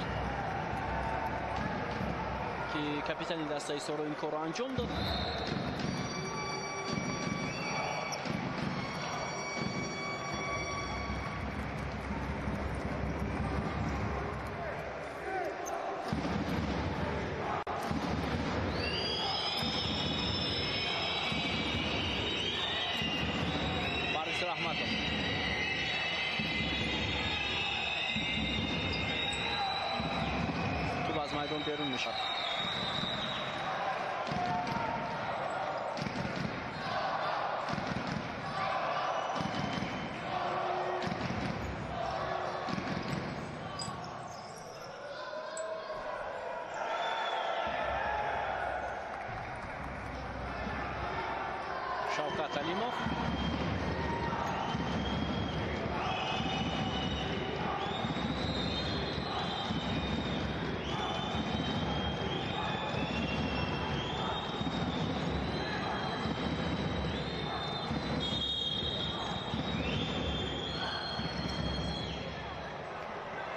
Speaker 3: ки капитани дастаи Соро ин корро анҷом дод. Туп аз майдон берун мешавад. Шавкат Алимов.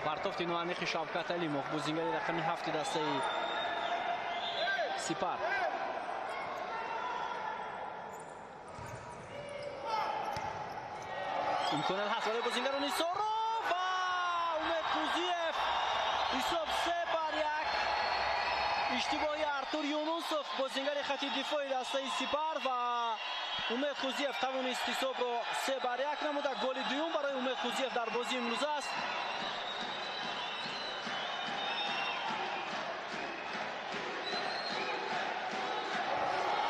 Speaker 3: Партофти ноаниқи Шавкат Алимов, бозингари рақами 7 дастаи Сипар. Имконият ҳаст барои бозингарони Соро ва Умед Қӯзиев. Ҳисоб 3-1. Иштибоҳи Артур Юнусов, бозингари хати дифои дастаи Сипар, ва Умед Қӯзиев тавонист ҳисобро 3-1 намуда. Голи дуюм барои Умед Қӯзиев дар бозии имрӯза аст.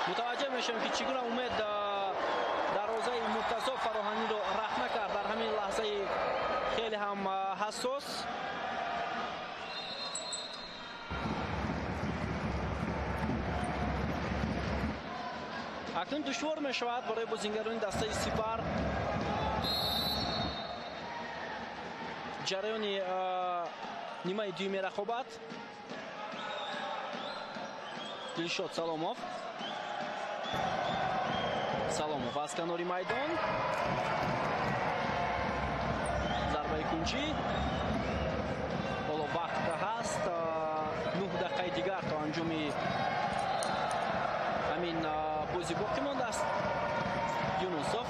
Speaker 3: Мутаваҷҷеҳ мешавем, ки чӣ гуна Умед дарвозаи Муртазо Фароҳаниро рахна кард дар ҳамин лаҳзаи хеле ҳам ҳассос. Акнун душвор мешавад барои бозингарони дастаи Сипар ҷараёни нимаи дуюми рақобат. Дилшод Саломов. Саломов аз канори майдон. Зарбаи кунҷӣ. Ҳоло вақт ҳаст, 9 дақиқаи дигар то анҷоми ҳамин бозӣ боқӣ мондааст. Юнусов.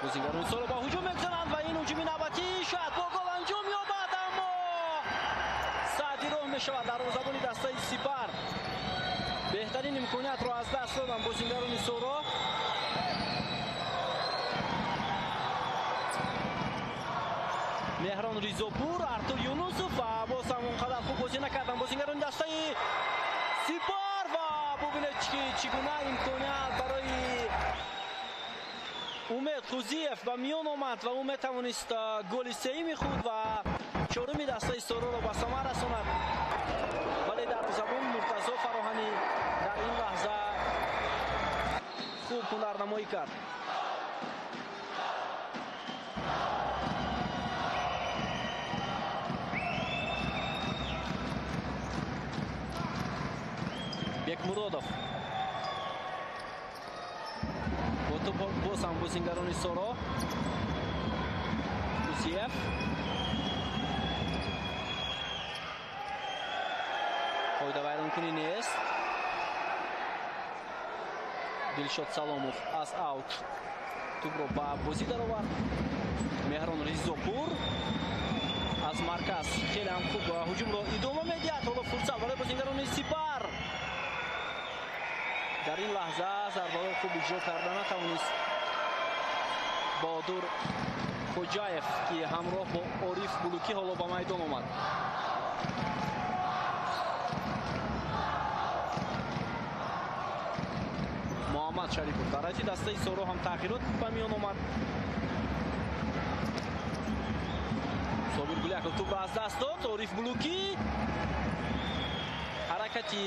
Speaker 3: Бозингарони Соро ба ҳуҷум мегузаранд ва ин ҳуҷуми навбатӣ шояд бо гол анҷом ёбад, аммо саъди роҳ мешавад дарвозабони дастаи Сипар. Беҳтарин имкониятро аз даст доданд бозингарони Соро. Меҳрон Ризопур, Артур Юнусов ва боз ҳам он қадар хуб бозӣ накарданд бозигарони дастаи Сипар ва бубинед ки чӣ гуна имконият барои Умед Қузиев ба миён омад ва ӯ метавонист голи сеюми худ ва чоруми дастаи Сороро ба самар расонад. Вале дарвозабон Муртазо Фароҳанӣ дар ин лаҳза хуб ҳунарнамоӣ кард. Бекмуродов бо туп боз ҳам бозингарони Соро. Қузиев қоидавайронкунӣ нест. Дилшод Саломов аз аут тупро ба бозӣ даровард. Меҳрон Ризопур аз марказ хеле ҳам хуб ҳуҷумро идома медиҳад. Ҳоло фурсат барои бозингарони Сипар. Дар ин лаҳза зарбаҳои хуб иҷро карда натавонист Баҳодур Хоҷаев, ки ҳамроҳ бо Ориф Булукӣ ҳоло ба майдон омад. Муҳаммад Шарипов дар ҳайати дастаи Соро ҳам тағйирот ба миён омад. Собир Гуляков тӯпро аз даст дод. Ориф Булукӣ ҳаракати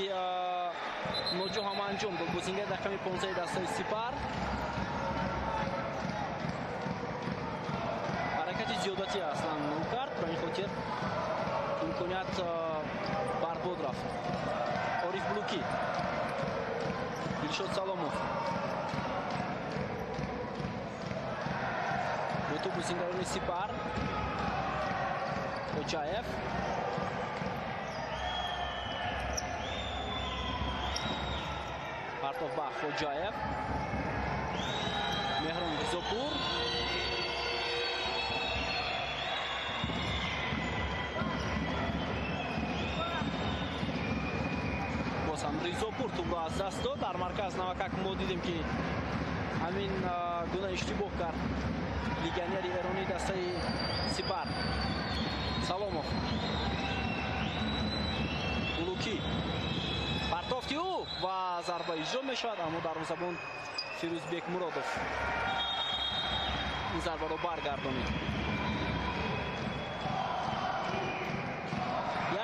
Speaker 3: ноҷо ҳам анҷом дод. Бозингари рақами 15 дастаи Сипар ҳаракати зиёдатӣ аслан ӯ кард, ба ин хотир имконият барбод рафт. Ориф Булукӣ, Дилшод Саломов бо туп бозингарони Сипар. Хоҷаев партов ба Хоҷаев. Меҳрон Ризопур боз ҳам Ризопур тӯпро аз даст дод. Дар марказ навакак мо дидем ки ҳамин гуна иштибоҳ кард легионери эронии дастаи Сипар. Саломов, Булукӣ партофти ӯ ва зарба иҷро мешавад, аммо дарвозабон Фирӯзбек Муродов ин зарбаро баргардонид.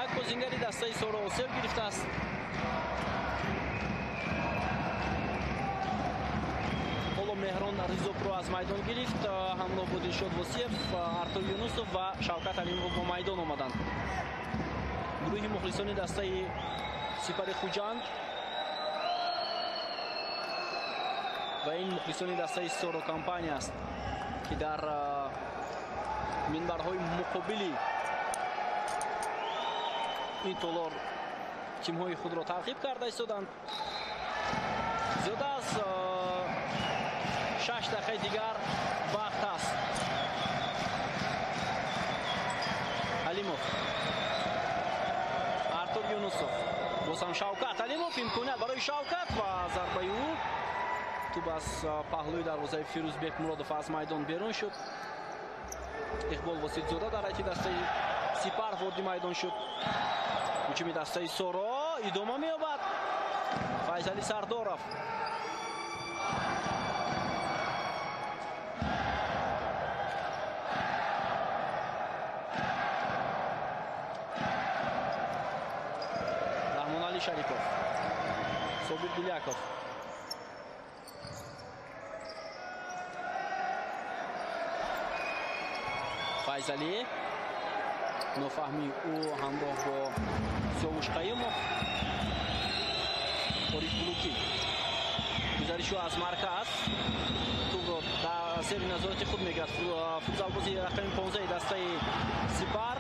Speaker 3: Як бозингари дастаи Соро осеб гирифтааст. Ҳоло Меҳрон Ризопурро аз майдон гирифт. Ҳамроҳ бо Дилшод Восиев, Артур Юнусов ва Шавкат Алимов ба майдон омаданд. Гурӯҳи мухлисони дастаи Сипари Хуҷанд ва ин мухлисони дастаи Соро компания аст, ки дар минбарҳои муқобили ин толор тимҳои худро тарғиб карда истоданд. Зиёда аз 6 дақиқаи дигар вақт аст. Алимов, Артур Юнусов, боз ҳам Шавкат Алимов. Имконият барои Шавкат ва зарбаи ӯ туп аз паҳлӯи дарвозаи Фирӯзбек Муродов аз майдон берун шуд. Иқбол Воситзода дар ҳайати дастаи Сипар ворди майдон шуд. Ҳуҷуми дастаи Соро идома меёбад. Файзали Сардоров Раҳмонали Шарипов, Собир Гуляков Файзали нофаҳмии ӯ ҳамроҳ бо Сиёвуш Қаюмов. Ориф Булукӣ гузариши ӯ аз марказ, тӯбро дар зери назорати худ мегирад футзалбози рақами 15 дастаи Сипар.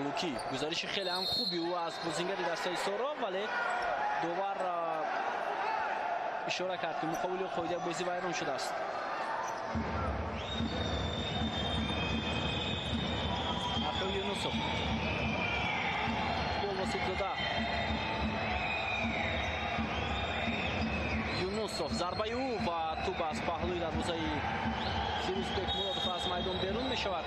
Speaker 3: Булукӣ гузариши хеле ҳам хуби ӯ аз бозингари дастаи Соро, вале довар ишора кард, ки муқобили қоидаи бозӣ вайрон шудааст. Артур Юнусов, Иқбол Воситзода, Юнусов, зарбаи ӯ ва тӯб аз паҳлӯи дарвозаи Фирӯз Бекмуродов аз майдон берун мешавад.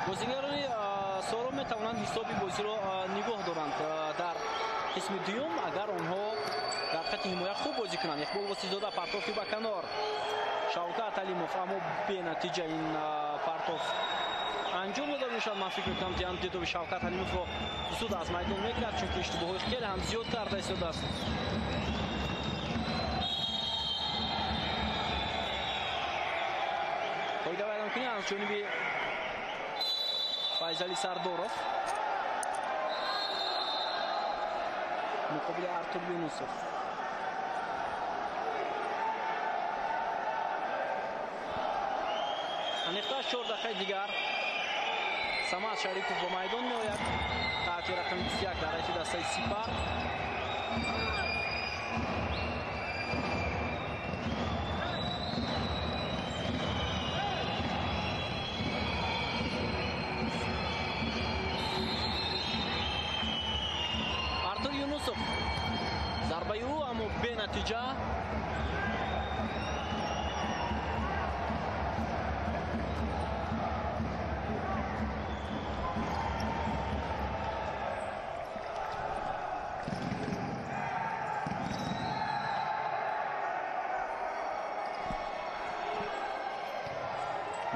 Speaker 3: Бозигарони Соро метавонанд ҳисоби бозиро нигоҳ доранд дар қисми дуюм, агар онҳо дар хати ҳимоя хуб бозӣ кунанд. Иқбол Воситзода, партофи ба канор, Шавкат Алимов, аммо бенатиҷа ин партоф анҷом дода мешавад. Ман фикр мекунам, Диан Дедови Шавкат Алимовро зуд аз майдон мегирад, чунки иштибоҳҳои хеле ҳам зиёд карда истодааст. Қоида вайронкунӣ аз ҷониби Файзали Сардоров муқобили Артур Юнусов. Аниқташ 4 дақиқаи дигар Самад Шарипов ба майдон меояд таҳти рақами 21 дар ҳайати дастаи Сипар. Артур Юнусов, зарбаи ӯ, аммо бенатиҷа.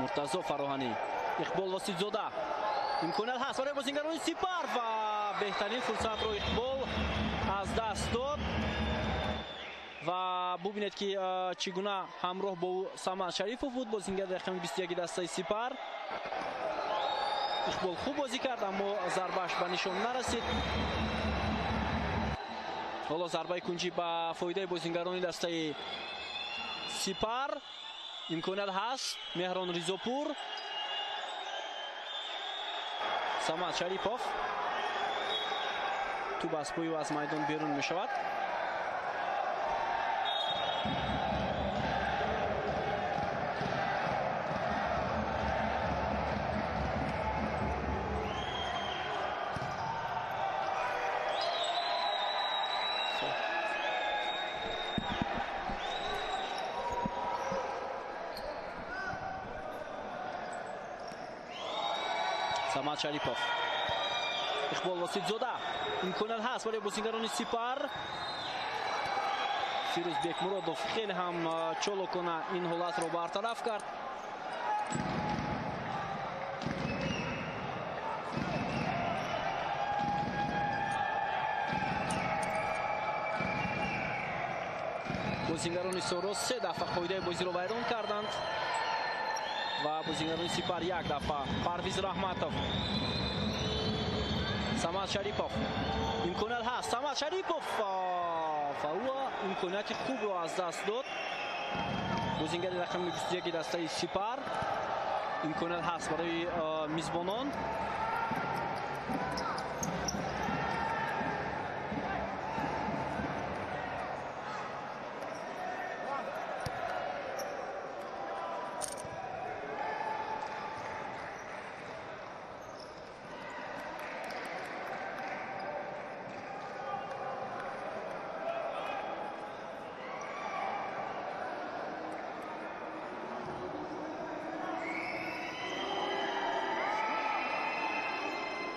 Speaker 3: Муртазо Фароҳанӣ, Иқбол Воситзода, имконият ҳаст барои бозингарони Сипар ва беҳтарин фурсатро Иқбол аз даст дод. Ва бубинед, ки чӣ гуна ҳамроҳ бо ӯ Самад Шарифов буд, бозингари рақами 21 дастаи Сипар. Иқбол хуб бозӣ кард, аммо зарбааш ба нишон нарасид. Ҳоло зарбаи кунҷӣ ба фоидаи бозингарони дастаи Сипар. Имконият ҳаст, Меҳрон Ризопур, Самад Шарипов, тӯб аз пои ӯ аз майдон берун мешавад. Самад Шарипов, Иқбол Воситзода, имконият ҳаст барои бозингарони Сипар. Фирӯз Бекмуродов хеле ҳам чолокона ин ҳолатро бартараф кард. Бозингарони Соро се дафъа қоидаи бозиро вайрон карданд ва бозингарони Сипар як дафъа. Парвиз Раҳматов, Самад Шарипов, имконият ҳаст, Самад Шарипов ва ӯ имконияти хубро аз даст дод. Бозингари рақами 21 дастаи Сипар, имконият ҳаст барои мизбонон.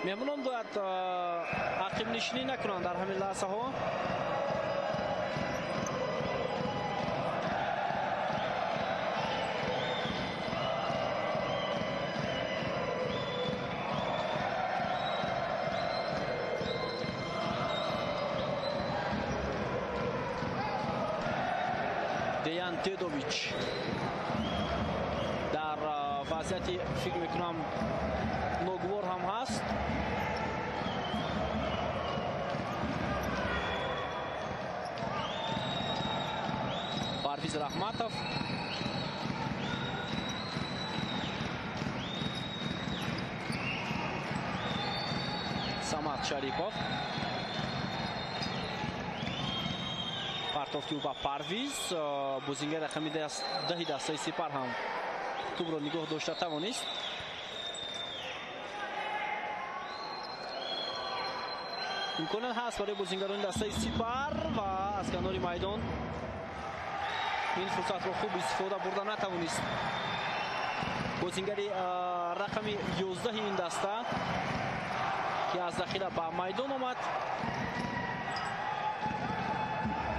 Speaker 3: Меҳмонон бояд ақибнишинӣ накунанд дар ҳамин лаҳзаҳо. Деян Тедович дар вазъияти фикр мекунам ногувор ҳам ҳаст. Парвиз Раҳматов Самад Шарипов партофти ӯ ба Парвиз. Бозингар рақами 10 дастаи Сипар ҳам тӯбро нигоҳ дошта тавонист. Имконият ҳаст барои бозингарони дастаи Сипар ва аз канори майдон ин фурсатро хуб истифода бурда натавонист бозингари рақами 11 ин даста, ки аз захира ба майдон омад.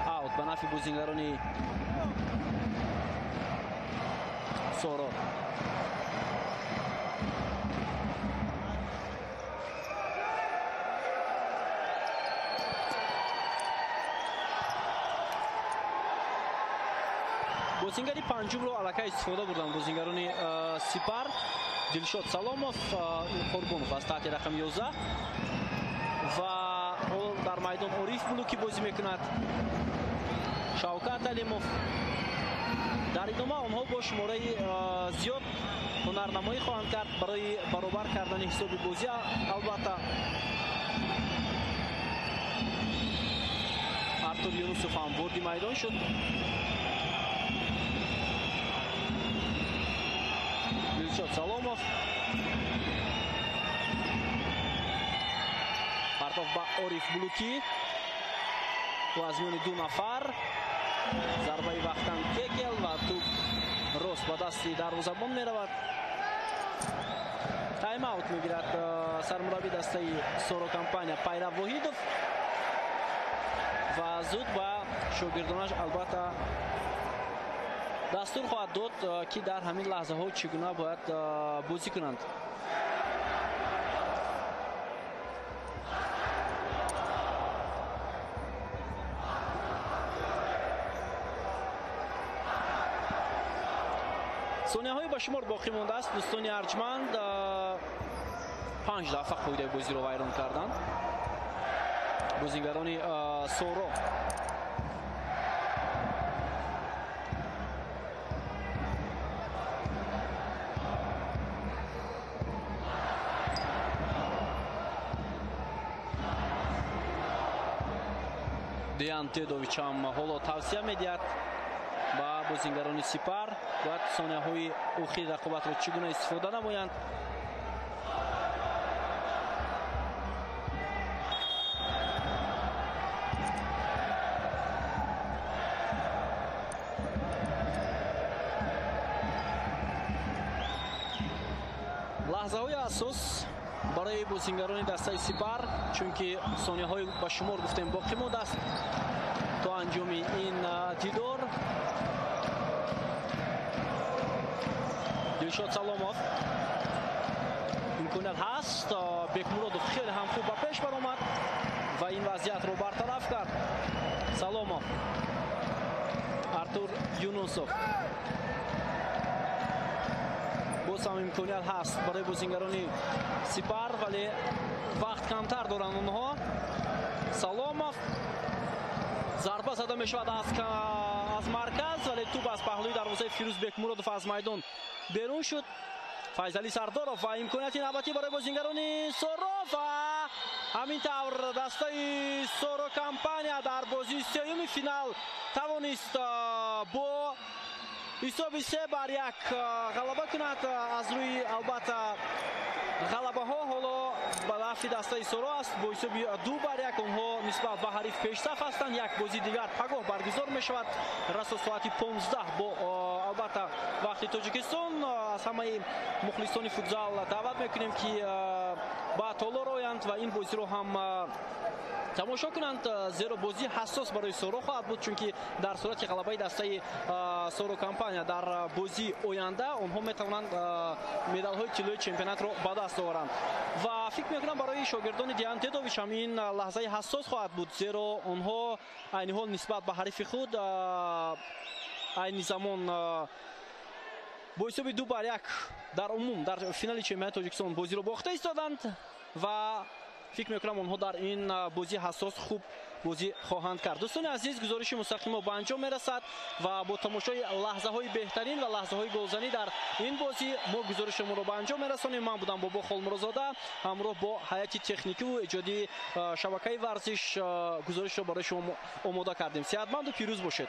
Speaker 3: Аут ба нафи бозингарони Соро. Бозингари панҷумро аллакай истифода бурданд бозингарони Сипар. Дилшод Саломов, Қурбонов аз таҳти рақами 11 ва дар майдон Ориф Булуки бозӣ мекунад. Шавкат Алимов. Дар идома онҳо бо шумораи зиёд ҳунарнамоӣ хоҳанд кард барои баробар кардани ҳисоби бозӣ. Албатта Артур Юнусов ҳам ворди майдон шуд. Дилшод Саломов партоф ба Ориф Булуки. Ӯ аз миёни ду нафар зарбаи вақтан Кекел ва тӯб рост ба дасти дарвозабон меравад. Тайм-аут мегирад сармурабби дастаи Соро компания Пайрав Воҳидов ва зуд ба шогирдонаш албатта дастур хоҳад дод, ки дар ҳамин лаҳзаҳо чӣ гуна бояд бозӣ кунанд. Сонияҳои ба шумор боқӣ мондааст, дӯстони арҷманд. 5 дафъа қоидаи бозиро вайрон карданд бозингарони Соро. Деян Тедович ҳам ҳоло тавсия медиҳад ба бозингарони Сипар, бояд сонияҳои охири рақобатро чӣ гуна истифода намоянд. Лаҳзаҳои асос барои бозингарони дастаи Сипар, чунки сонияҳои ба шумор гуфтем боқӣ мондааст то анҷоми ин дидор. Дилшод Саломов имконият ҳаст. Бекмуродов хеле ҳам хуб ба пеш баромад ва ин вазъиятро бартараф кард. Саломов, Артур Юнусов. Боз ҳам имконият ҳаст барои бозингарони Сипар, вале вақт камтар доранд онҳо. Саломов зарба зада мешавад аз марказ, вале тӯб аз паҳлӯи дарвозаи Фирӯз Бекмуродов аз майдон берун шуд. Файзали Сардоров ва имконияти навбатӣ барои бозингарони Соро ва ҳамин тавр дастаи Соро компания дар бозии сеюми финал тавонист бо ҳисоби 3-1 ғалаба кунад. Аз рӯи албатта ғалабаҳо ҳоло ба нафи дастаи Соро аст. Бо ҳисоби 2-1 онҳо нисбат ба ҳариф пешсаф ҳастанд. Як бозии дигар пагоҳ баргузор мешавад расо соати 15 бо албатта вақти Тоҷикистон. Аз ҳамаи мухлисони футзал даъват мекунем, ки Ба толор оянд ва ин бозиро ҳам тамошо кунанд, зеро бозӣ ҳассос барои Соро хоҳад буд, чунки дар сурати ғалабаи дастаи Соро Компания дар бозии оянда онҳо метавонанд медалҳои тиллои чемпионатро ба даст оваранд. Ва фикр мекунам, барои шогирдони Диан Тедович ҳам ин лаҳзаи ҳассос хоҳад буд, зеро онҳо айни ҳол нисбат ба ҳарифи худ айни замон бо ҳисоби 2-1 дар умум дар финали чемпионати Тоҷикистон бозиро бохта истоданд ва фикр мекунам, онҳо дар ин бозии ҳассос хуб бозӣ хоҳанд кард. Дӯстони азиз, гузориши мустақими мо ба анҷом мерасад ва бо тамошои лаҳзаҳои беҳтарин ва лаҳзаҳои голзанӣ дар ин бозӣ мо гузоришамонро ба анҷом мерасонем. Ман будам Бобо Холмурозода, ҳамроҳ бо ҳайати техникиву эҷодии шабакаи варзиш гузоришро барои шумо омода кардем. Сеҳатманду пирӯз бошед.